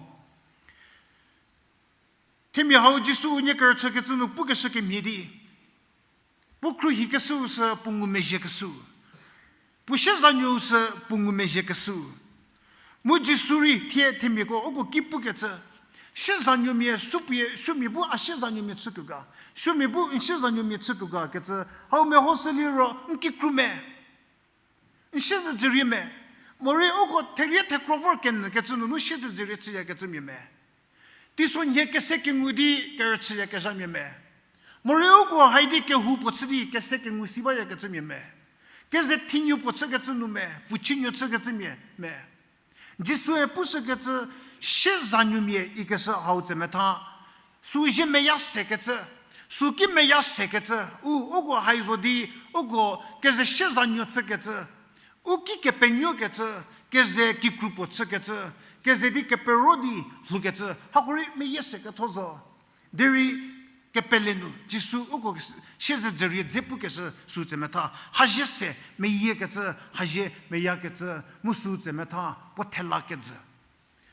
Themia hau Jisu unie kerüchükecü nu pukeshü kemhie di, puo khruohikeshüu sü puo ngumezhiekeshü, puo siezanuou sü puo ngumezhiekeshü. Mu Jisu rei thie themiako uko ki pukecü, siezanuomia supuoe, sumia bu a siezanuomia chütuo ga, sumia bu n siezanuomia chütuo ga kecü, hau mehoshü liro n kikru me. N siezedzürie me, morei uko therie thekro vor kenyükecü nunu siezedzürie chüyakecümia me. Teisonhie kese kengu di kerüchüyakezhamia me. Morei uko haidi kehou puo chü di kese kengu si bayakecümia me. Keze thinuo puo chükecü nu me, puo chinuo chükecümia me. Jisue pushükecü, siezanuomia ikeshü hau tsemetha, sü zie meya sekecü, sü ki meya sekecü, u, uko hai zo di, uko keze siezanuo chükecü, u ki kepenuokecü, keze kikru puo chükecü, keze di kepero di lhoukecü, hako rei meyie seketho zo. Derei kepele nu Jisu uko siezedzürie dze pukeshü sü tsemetha, hazie se meyiekecü, hazie meyakecü, mu sü tsemetha puo thela kejü.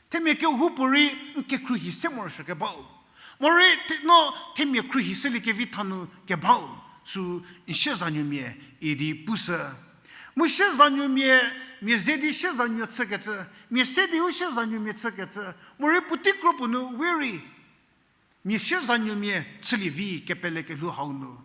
Themia kehoupuorei n kekhruohi se morosuo kebau. Morei no themia khruohi selie kevi thanu kebau, sü n siezanuomia idi pushü. Mu siezanuomia, mia ze di siezanuo chükecü, mia se di u siezanuomia chükecü, morei puotei kro puo nu we rei mia siezanuomia chülie vi kepele kelhou hau nu.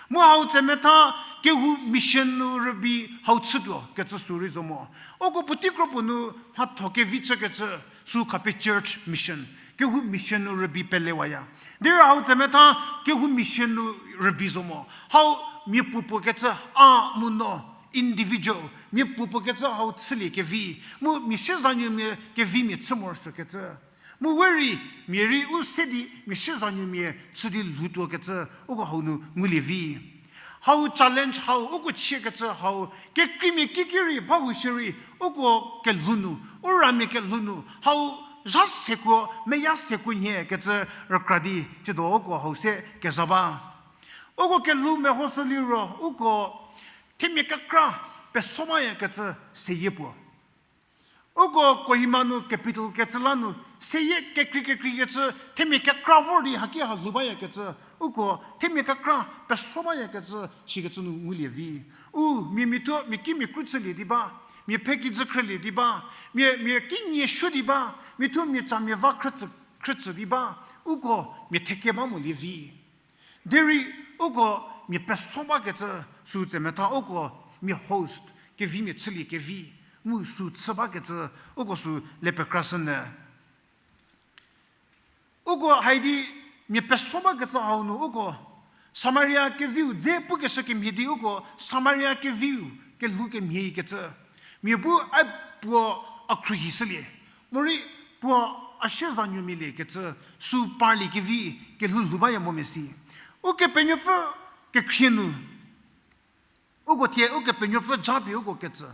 Mu hau tsemetha kehou mission nu rübei hau chütuo kecü sü rei zo mo. Uko puotei kro puo nu mhatho kevi chükecü sü khapie church mission, kehou mission nu rübei pelewaya. Derei hau tsemetha kehou mission nu rübei zo mo. Hau mia puopuo kecü a mu no, individual, mia puopuo kecü hau chülie kevi, mu mia siezanuomia kevimia chü morosuo kecü. Mu we rei, mia rei u se di mia siezanuomia chü di lhoutuo kecü uko hau nu ngulie vi. Hau challenge hau, uko chiekecü hau, kekreimia kiki rei bahou shierei, uko kelhou nu, u ramia kelhou nu hau zha sekuo, meya sekuo nhie kecü rükra di tsiedo uko hau se kezha ba. Uko kelhou mehoshü liro uko themia kekra peso bayakecü seyie puo. Uko Kohima nu capital kecü la nu seyie kekrei kekreikecü themia kekra vor di haki ha lhou bayakecü, uko themia kekra peso bayakecü shikecü nu ngulie vi. U, mia mithuo mia kimia kru chülie di ba, mia phe kijü khrülie di ba, mia, mia kinie suo di ba, mithuo mia camia va khrütsü, khrütsü di ba, uko mia theke ba molie vi. Derei uko mia peso bakecü sü tsemetha uko mia host kevimia chülie kevi, mu sü chü bakecü uko sü le pekrashünyü. Uko haidi mia peso bakecü hau nu uko Samaria keviu dze pukeshü kemhie di uko Samaria keviu kelhou kemhie ikecü. Mia bu a puo a khruohi shülie, morei puo a siezanuomia lie kecü sü parlie kevi kelhou lhou baya mo mesi. Ukepenuopfü kekhrie nu Uko thie Ukepenuopfü japie uko ketsü.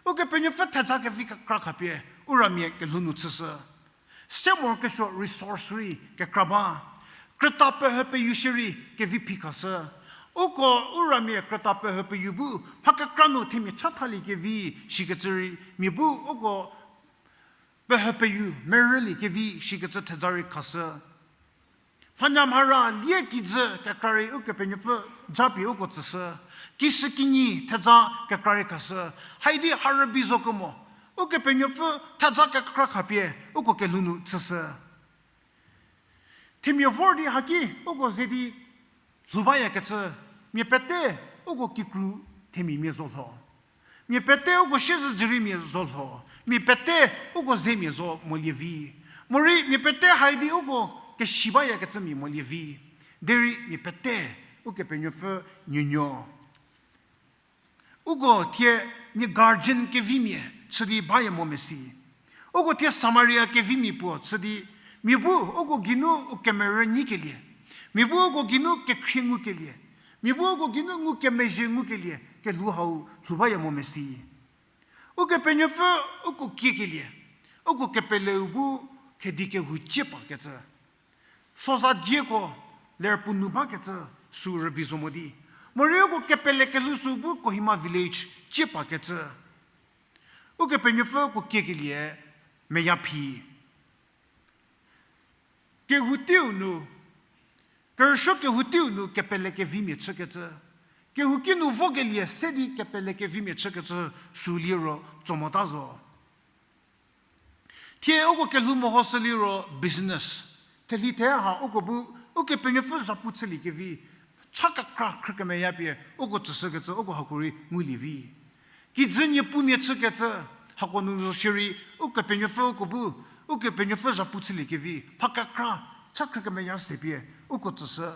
Ukepenuopfü theja kevi kekra khapie, u ramia kelhou nu chüshü. Se morokesuo resource rei kekra ba. Krüta pehü peyu shierei kevi phi khashü. Uko u ramia krüta pehü peyu bu, mha kekra nu themia chathaliekevi shikecü rei, mia bu uko pehü peyu merüliekevi shikecü theja rei khashü. Mhanyamhara lie kijü kekra rei Ukepenuopfü japie uko tsüshü. Kishükinyi theja kekra rei khashü. Haidi ha rübei zo kemo, Ukepenuopfü theja kekra khapie uko kelhou nu chüshü. Themia vor di haki uko ze di lhou bayakecü, mia pete uko kikru themiamia zo lho. Mia pete uko siezedzüriemia zo lho. Mia pete uko zemia zo molie vi. Morei mia pete haidi uko keshi bayakecümia molie vi. Derei mia pete Ukepenuopfü nuonuo. Uko thie mia guardian kevimia chü di baya mo mesi. Uko thie Samaria kevimia puo chü di, mia bu uko geinu u kemerü nyikelie, mia bu uko geinu kekhrie ngukelie, mia bu uko geinu ngukemezhie ngukelie kelhou hau lhou baya mo mesi. Ukepenuopfü uko kiekelie, uko kepeleu bu khedi kehou cie pakecü. Soza dieko ler puo nu bakecü sü rübei zo mo di. Morei uko kepele kelhou sü bu Kohima village cie pakecü. Ukepenuopfü uko kiekelie meya phi. Kehou teiu nu, kerüsuo kehou teiu nu kepele kevimia chükecü. Kehouki nu vokelie se di kepele kevimia chükecü sü liro tso mota zo. Thie uko kelhou mehoshü liro business. Theli the ha uko bu, Ukepenuopfü zhapu chüliekevi, cha kekra khrükemeya pie uko tsüshükecü uko hako rei ngulie vi. Kijü niepumia chükecü, hako nu zo shierei, Ukepenuopfü uko bu, Ukepenuopfü zhapu chüliekevi mha kekra cha khrükemeya se pie uko tsüshü.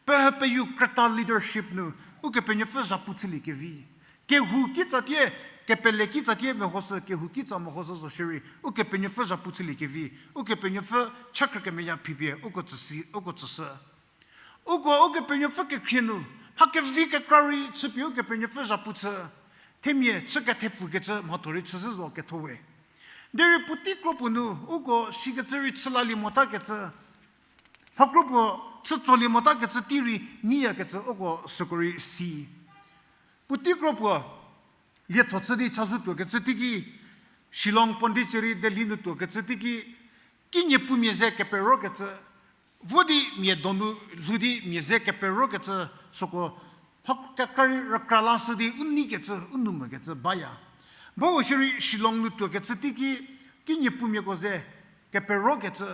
Pehü peyu krüta leadership nu Ukepenuopfü zhapu chüliekevi. Kehou kitsatie, kepele kitsatie mehoshü, kehou kitsa mehoshü zo shierei, Ukepenuopfü zhapu chüliekevi, Ukepenuopfü cha khrükemeya phipie uko tsüsi, uko tsüshü. Uko Ukepenuopfü kekhrie nu, mha kevi kekra rei chüpie Ukepenuopfü zhapu chü, themia chü kethepfükecü mhatho rei chüshü zo ketho we. Derei puotei kro puo nu, uko shikecü rei chü lalie motakecü, mha kro puo chü tsolie motakecü tei rei nyiyakecü uko süko rei si. Puotei kro puo, lietho chü di chazou tuokecü teiki, Shillong Pondicherry Delhi nu tuokecü teiki, kiniepumia ze keperokecü, vo di mia donu lhou di mia ze keperokecü, süko mha kekra rei rükra lashü di u neikecü, u nou mokecü baya. Bo u shierei Shillong nu tuokecü teiki, kiniepumiako ze keperokecü,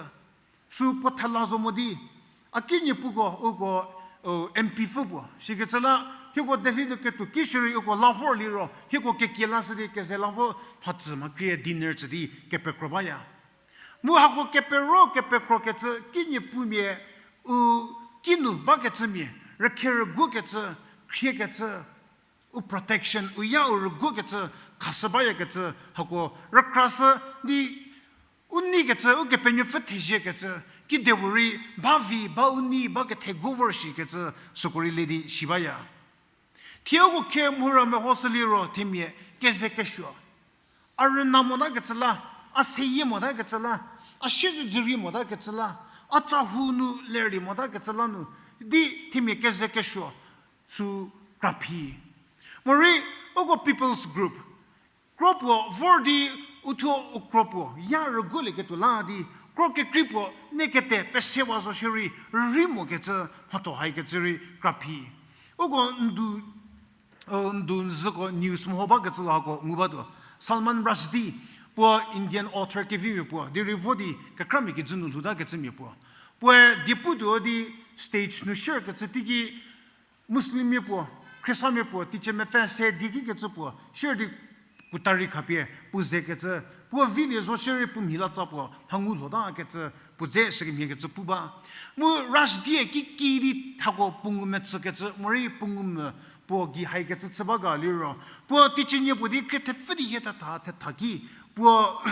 sü puo thela zo mo di, a kiniepuko uko, o, M P pfü puo shikecü la, hieko Delhi nu ketuo ki shierei uko la vor liro, hieko kekie lashü di keze la vo mhatsü mhakrie dinner tsü di kepekro baya. Mu hako kepero kepekrokecü kiniepumia, u kinu bakecümia, rükhe rüguokecü, khriekecü, u protection, u ya u rüguokecü, khashü bayakecü, hako rükrashü di u neikecü, Ukepenuopfü theziekecü, kidepuorei ba vi, ba u nei, ba kethegu vor shikecü, süko rei le di shi baya. Thie uko khe mhura mehoshü liro themia keze kesuo. A rüna motakecü la, a seyie motakecü la, a siezedzürie motakecü la, a chahou nu lerlie motakecü la nu, di themia keze kesuo, sü kraphi. Morei, uko people's group. Kro puo vor di uthuo u kro puo ya rüguolieketuo la di, kro kekrei puo ne kete pesewa zo shierei rürei mokecü mhatho haikecü rei kraphi. Uko ndu, ndu nzüko news meho bakecü la hako ngu batuo. Salman Rushdie, puo Indian author kevimia puo, derei vo di kekramia kijü nu lhoutakecümia puo. Puoe diepu tuo di stage nu share kecü teiki, Muslimmia puo, Khristamia puo, teicie mepfü se di kikecü puo, share di kutari khapie, puo zekecü, puo vilie zo shierei puo mhi latsa puo, mhangu lhotakecü, puo dze shükemhiekecü pu ba. Mu Rushdie kiki di hako puo ngumetsükecü, morei puo ngume puo gei haikecü chü ba ga liro. Puo teicienie puo di khrie thepfü di hie thetha, thetha ki, puo,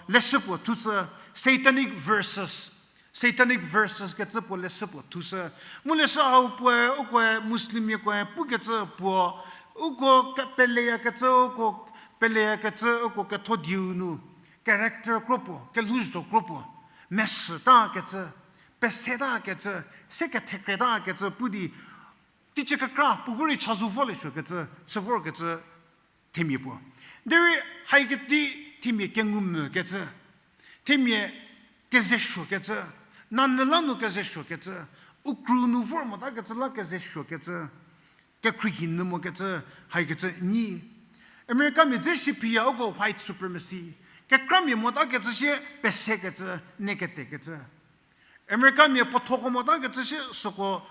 leshü puo thushü, Satanic Verses. Satanic verses kecü puo leshü puo thushü. Mu leshü hau puoe, ukoe Muslimmiakoe pukecü puo, uko ke-, peleyakecü, uko peleyakecü, uko ketho dieu nu, character kro puo, kelhouzho kro puo, mesütakecü, pesetakecü, se kethekreta kecü pu di, teicie kekra puo bu rei chazou volie suokecü, chü vorkecü themia puo. Derei haiketi themia kengumvükecü, themia kezesuokecü, nanyü la nu kezesuokecü, u kru nu vor motakecü la kezesuokecü, kekhruohi nyü mokecü, haikecü nyi. Americamia dze shi phiya uko white supremacy, kekramia motakecü shie pesekecü, neketekecü. Americamia puothoko motakecü shie süko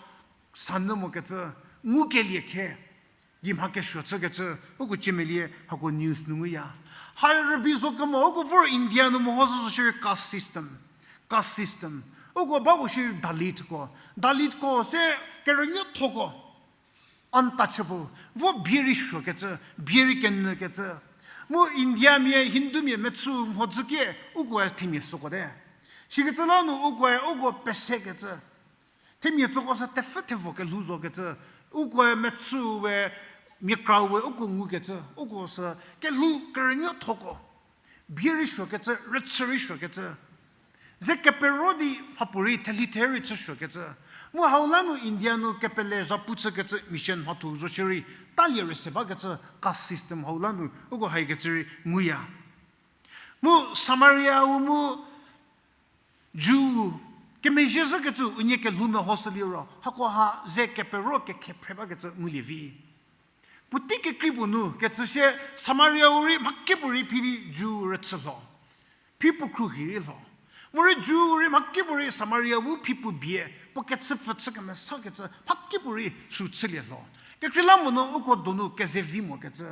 sanyü mokecü, ngukelie khe, di mha kesuo chükecü, uko ciemelie hako news nu nguya. Hai rübei zo kemo uko vor India nu meho zhü zo shierei caste system, caste system. Uko bako shierei Dalitko, Dalitko se kerünuothoko, untouchable, vo bie rei suokecü, bie rei kenyükecü. Mu Indiamia, Hindumia mechü mhodzü kie, ukoe themia süko te. Sikecü la nu ukoe uko pesekecü. Themia tsüko sü tepfü thevo kelhou zokecü, ukoe mechü we, mia kra we uko ngukecü, uko sü kelhou kerünuothoko, bie rei suokecü, rüchü rei suokecü. Ze kepero di mhapuorei theli the rei chü suokecü. Mu hau la nu India nu kepele zhapu chükecü mission mhatho zo shierei, talie rüse bakecü caste system hau la nu uko haikecü rei nguya. Mu Samariau mu Jew, kemezhie zhükecü unie kelhou mehoshü liro, hakoha ze kepero kekhiephre bakecü ngulie vi. Puotei kekrei puo nu kecü sie Samariau rei mhakipuorei phi di Jew rüchü lho, phi puo khruohi rei lho. Morei Jew rei mhakipuorei Samaria bu phi puo bie, puo kechüpfü chü kemesakecü mhakipuorei sü chülie lho. Kekreilamonyü uko donu kezevi mokecü.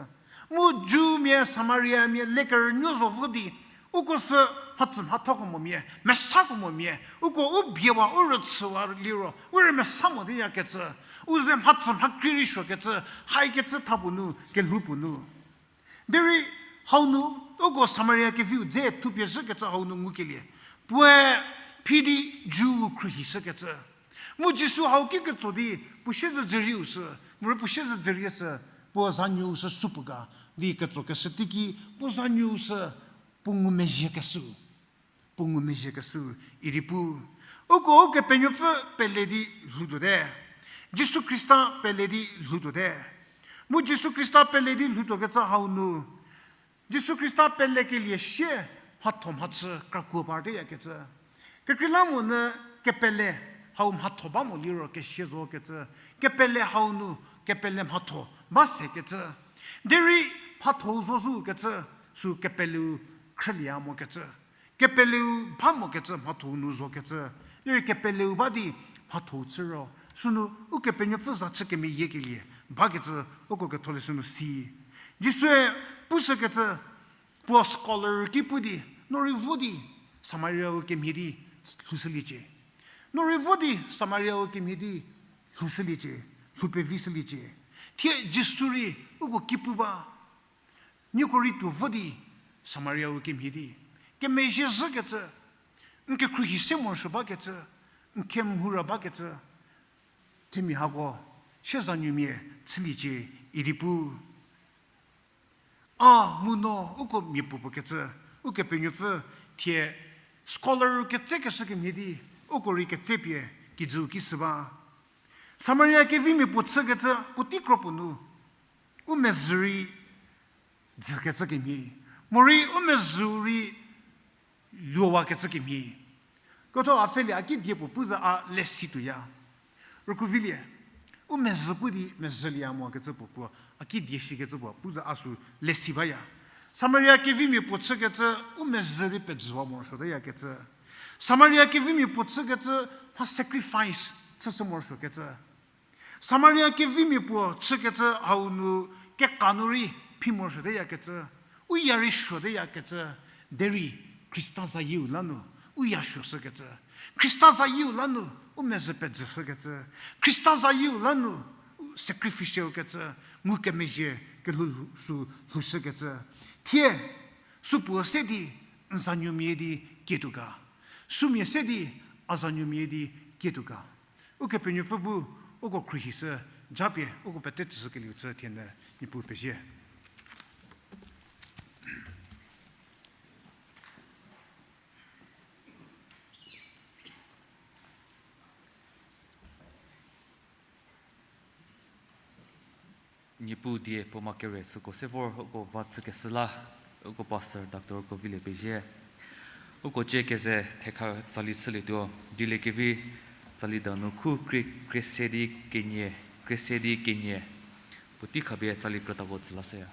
Mu Jewmia Samariamia le kerünuo zo vo di, uko sü mhatsü mhathoko momia, mesako momia, uko u biewa, u rüchüwa liro, u rei mesa moteyakecü, u ze mhatsü mhakrei rei suokecü, haikecü tha puo nu, kelhou puo nu. Derei hau nu, uko Samaria keviu dze thupie zhükecü hau nu ngukelie. Puoe phi di Jew khruohi shükecü. Mu Jisu hau ki ketso di, puo siezedzürieu sü, morei puo siezedzürie sü, puo zanuou sü supuo ga, di ketsokeshü teiki, puo zanuou sü, puo ngumezhiekeshü, puo ngumezhiekeshü, idi pu. Uko Ukepenuopfü pele di lhoutuote. Jisu Khrista pele di lhoutuote. Mu Jisu Khrista pele di lhoutuokecü hau nu, Jisu Khrista pelekelie sie mhatho mhachü krakuo parteyakecü. Kekreilamonyü kepele hau mhatho ba mo liro kesie zokecü. Kepele hau nu kepele mhatho ba sekecü. Derei mhatho zo zokecü, sü kepeleu khrülieya mokecü. Kepeleu ba mokecü mhatho nu zokecü. Derei kepeleu ba di mhatho chü ro, sünu Ukepenuopfü za chü kemeyiekelie bakecü uko ketholeshü nu si. Jisue pushükecü, puo scholar ki pu di, no rei vo di Samariau kemhie di lhoushüliecie. No rei vo di Samariau kemhie di lhoushüliecie, lhou pevishüliecie. Thie Jisu rei uko ki pu ba, nieko rei tuo vo di Samariau kemhie di, kemezhie zhükecü, n kekhruohi se morosuo bakecü, n kemhura bakecü, themia hako, siezanuomia chüliecie idi pu. A mu no uko mia puopuo kecü, Ukepenuopfü thie scholar ketse keshü kemhie di, uko rei ketse pie kijüu ki shü ba. Samaria kevimia puo chükecü puotei kro puo nu, u mezhü rei dzükecü kemhie, morei u mezhü rei luowakecü kemhie. Kotho a pfhelie a kidie puo pu zü a lesi tuoya. Rükuvilie, u mezhü pu di mezhülieya mokecü puo puo, a kidie shikecü puo pu zü a sü lesi baya. Samaria kevimia puo chükecü, u mezhü rei pejüwa morosuoteyakecü. Samaria kevimia puo chükecü, mha sacrifice chüshü morosuokecü. Samaria kevimia puo chükecü hau nu keka nu rei phi morosuoteyakecü, u ya rei suoteyakecü, derei Khrista zayieu la nu u ya suoshükecü, Khrista zayieu la nu u mezhü pejüshükecü, Khrista zayieu la nu u sacrificial kecü, ngukemezhie kelhou sü lhoushükecü. Thie, supuo se di n zanuomia di kietuo ga. Sümia se di a zanuomia di kietuo ga. Ukepenuopfü bu uko khruohishü, japie uko pete tsüshükelieu chü thie nu Niepuu pezie. Niepuu die puo ma kere süko se vor uko va chükeshü la, uko pastor doctor ko vilie pezie. Uko cie keze thekha tsali chülietuo, dieliekevi tsali danu khu krie, krie se di kenie, krie se di kenie. Puotei khapie tsali krütako tsü lashüya.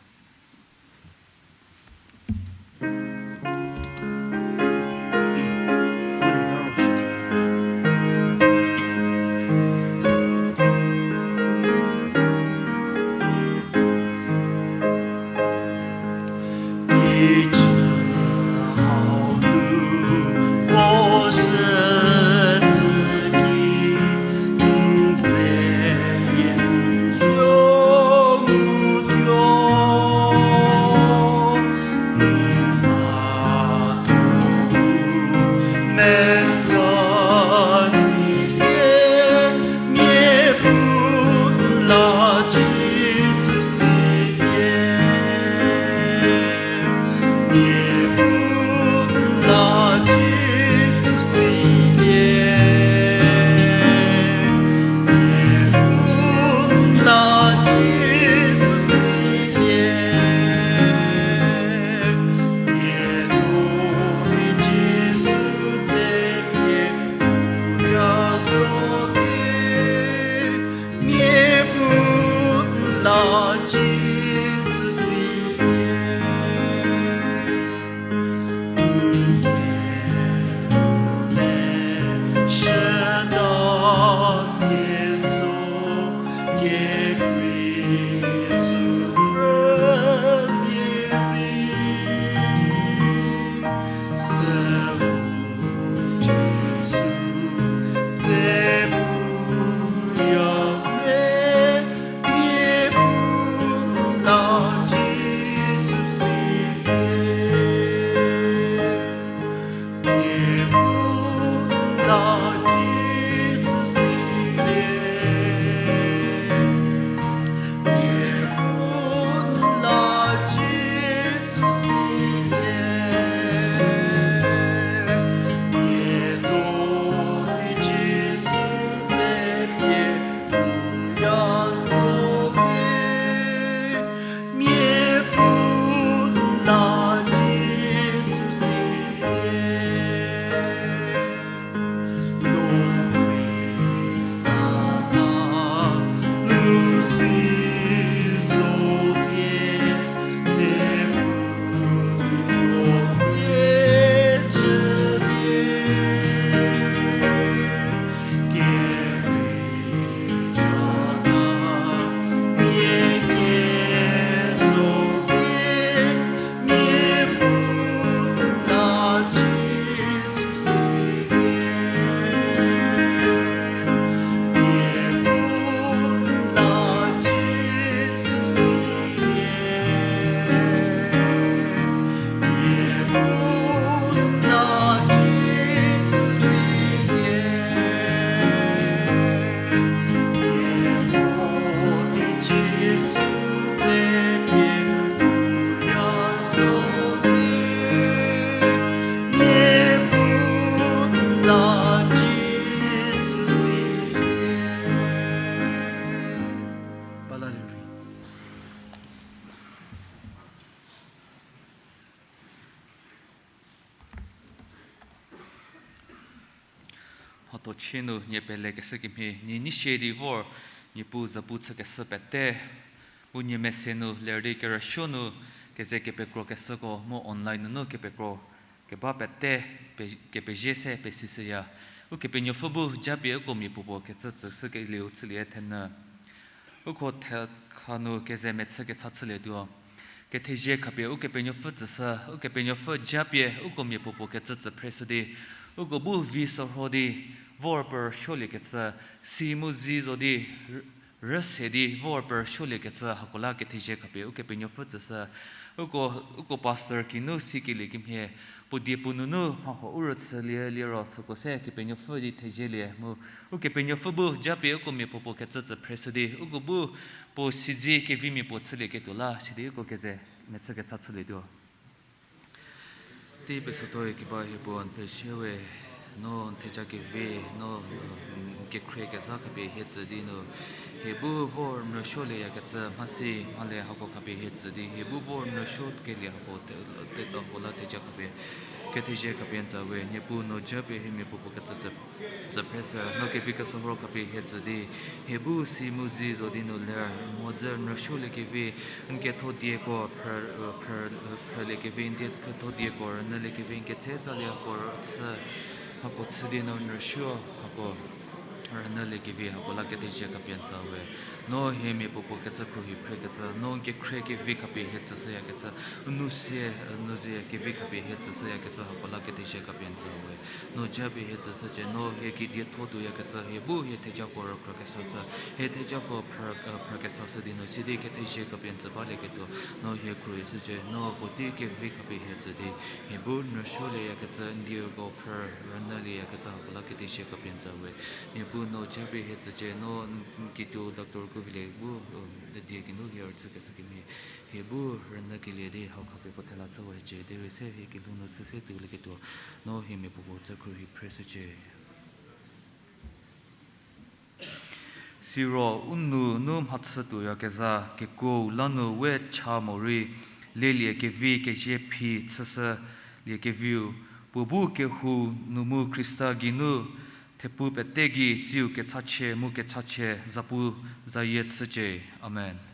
Mhatho chie nu nie pelekeshü kemhie, nie nei sie di vor, Niepuu zapu chükeshü pete, bu nie mese nu ler di kerüsuo nu keze kepekrokeshüko mu online nunu kepekro keba pete, pe-, kepezie se pesishüya. Ukepenuopfü bu japie uko mia puopuo kecü tsüshükelieu chülie thenyü. Uko thekha nu keze mechü kecha chülietuo. Kethezie khapie Ukepenuopfü tsüshü, Ukepenuopfü japie uko mia puopuo kecü tsü phreshü di, uko bu vi sorho di, vor perüsuoliekecü, si mu zi zo di, r-, rüse di vor perüsuoliekecü hako la kethezie khapie Ukepenuopfü tsüshü. Uko, uko pastor kinu sikelie kemhie, puo die puo nunu mhahuo u rüchülie liro süko se Kepenuopfü di thezielie mu Ukepenuopfü bu japie uko mia puopuo kecü tsü phreshü di uko bu puo siedze kevimia puo chülieketuo la sidi uko keze mechü kecha chülietuo. Tei pesotoi keba hie puo n pezie we, no n theja kevi, no, n kekhrie kezha khapie hie tsü di nu, hie bu vor n rüsuolieyakecü mhasi mhale hako khapie hie tsü di hie bu vor n rüsuokelie hako te, te, hako la theja khapie, kethezie khapie n tsü we. Niepuu no japie hie mia puopuo kecü tsü, tsü phreshü, no kevi keshürho khapie hie tsü di, hie bu si mu zi zo di nu ler, mhodzü n rüsuoliekevi, n ketho dieko phrü, phrü, phrüliekevi, n die ketho dieko rünyüliekevi, n ketse tsalie hako chü, hako chü di nu n rüsuo hako rünyüliekevi hako la kethezie khapie n tsü we. No hie mia puopuo kecü khruohi phrekecü, no n kekhrie kevi khapie hie tsüshüyakecü, u nou sie, u nou zie kevi khapie hie tsüshüyakecü hako la kethezie khapie n tsü we. No japie hie tsüshücie, no hie kedietho tuoyakecü, hie bu hie thejako rükhro kesashü, hie thejako phrü, phrü kesashü di nu sidi kethezie khapie n tsü balieketuo, no hie khruohi shücie, no puotei kevi khapie hie tsü di, hie bu n rüsuolieyakecü, n dieko phrü rünyülieyakecü hako la kethezie khapie n tsü we. Niepuu no japie hie tsücie, no n kituo doctor Kuvilie bu, die geinu hie rüchükeshü kemhie, hie bu rünyükelie di hau khapie puo thela chü we cie, derei se hie kelhou nu chü se tuolieketuo, no hie mia puopuo tsü khruohi phreshücie. Siro u nou nu mhachü tuoyakezha kekuou la nu we cha morei, lelie kevi kezie phi chüshüliekeviu, puo bu kehou nu mu Khrista geinu, thepu pete gei tsiu kechachie mu kechachie zapu zayie chücie. Amen.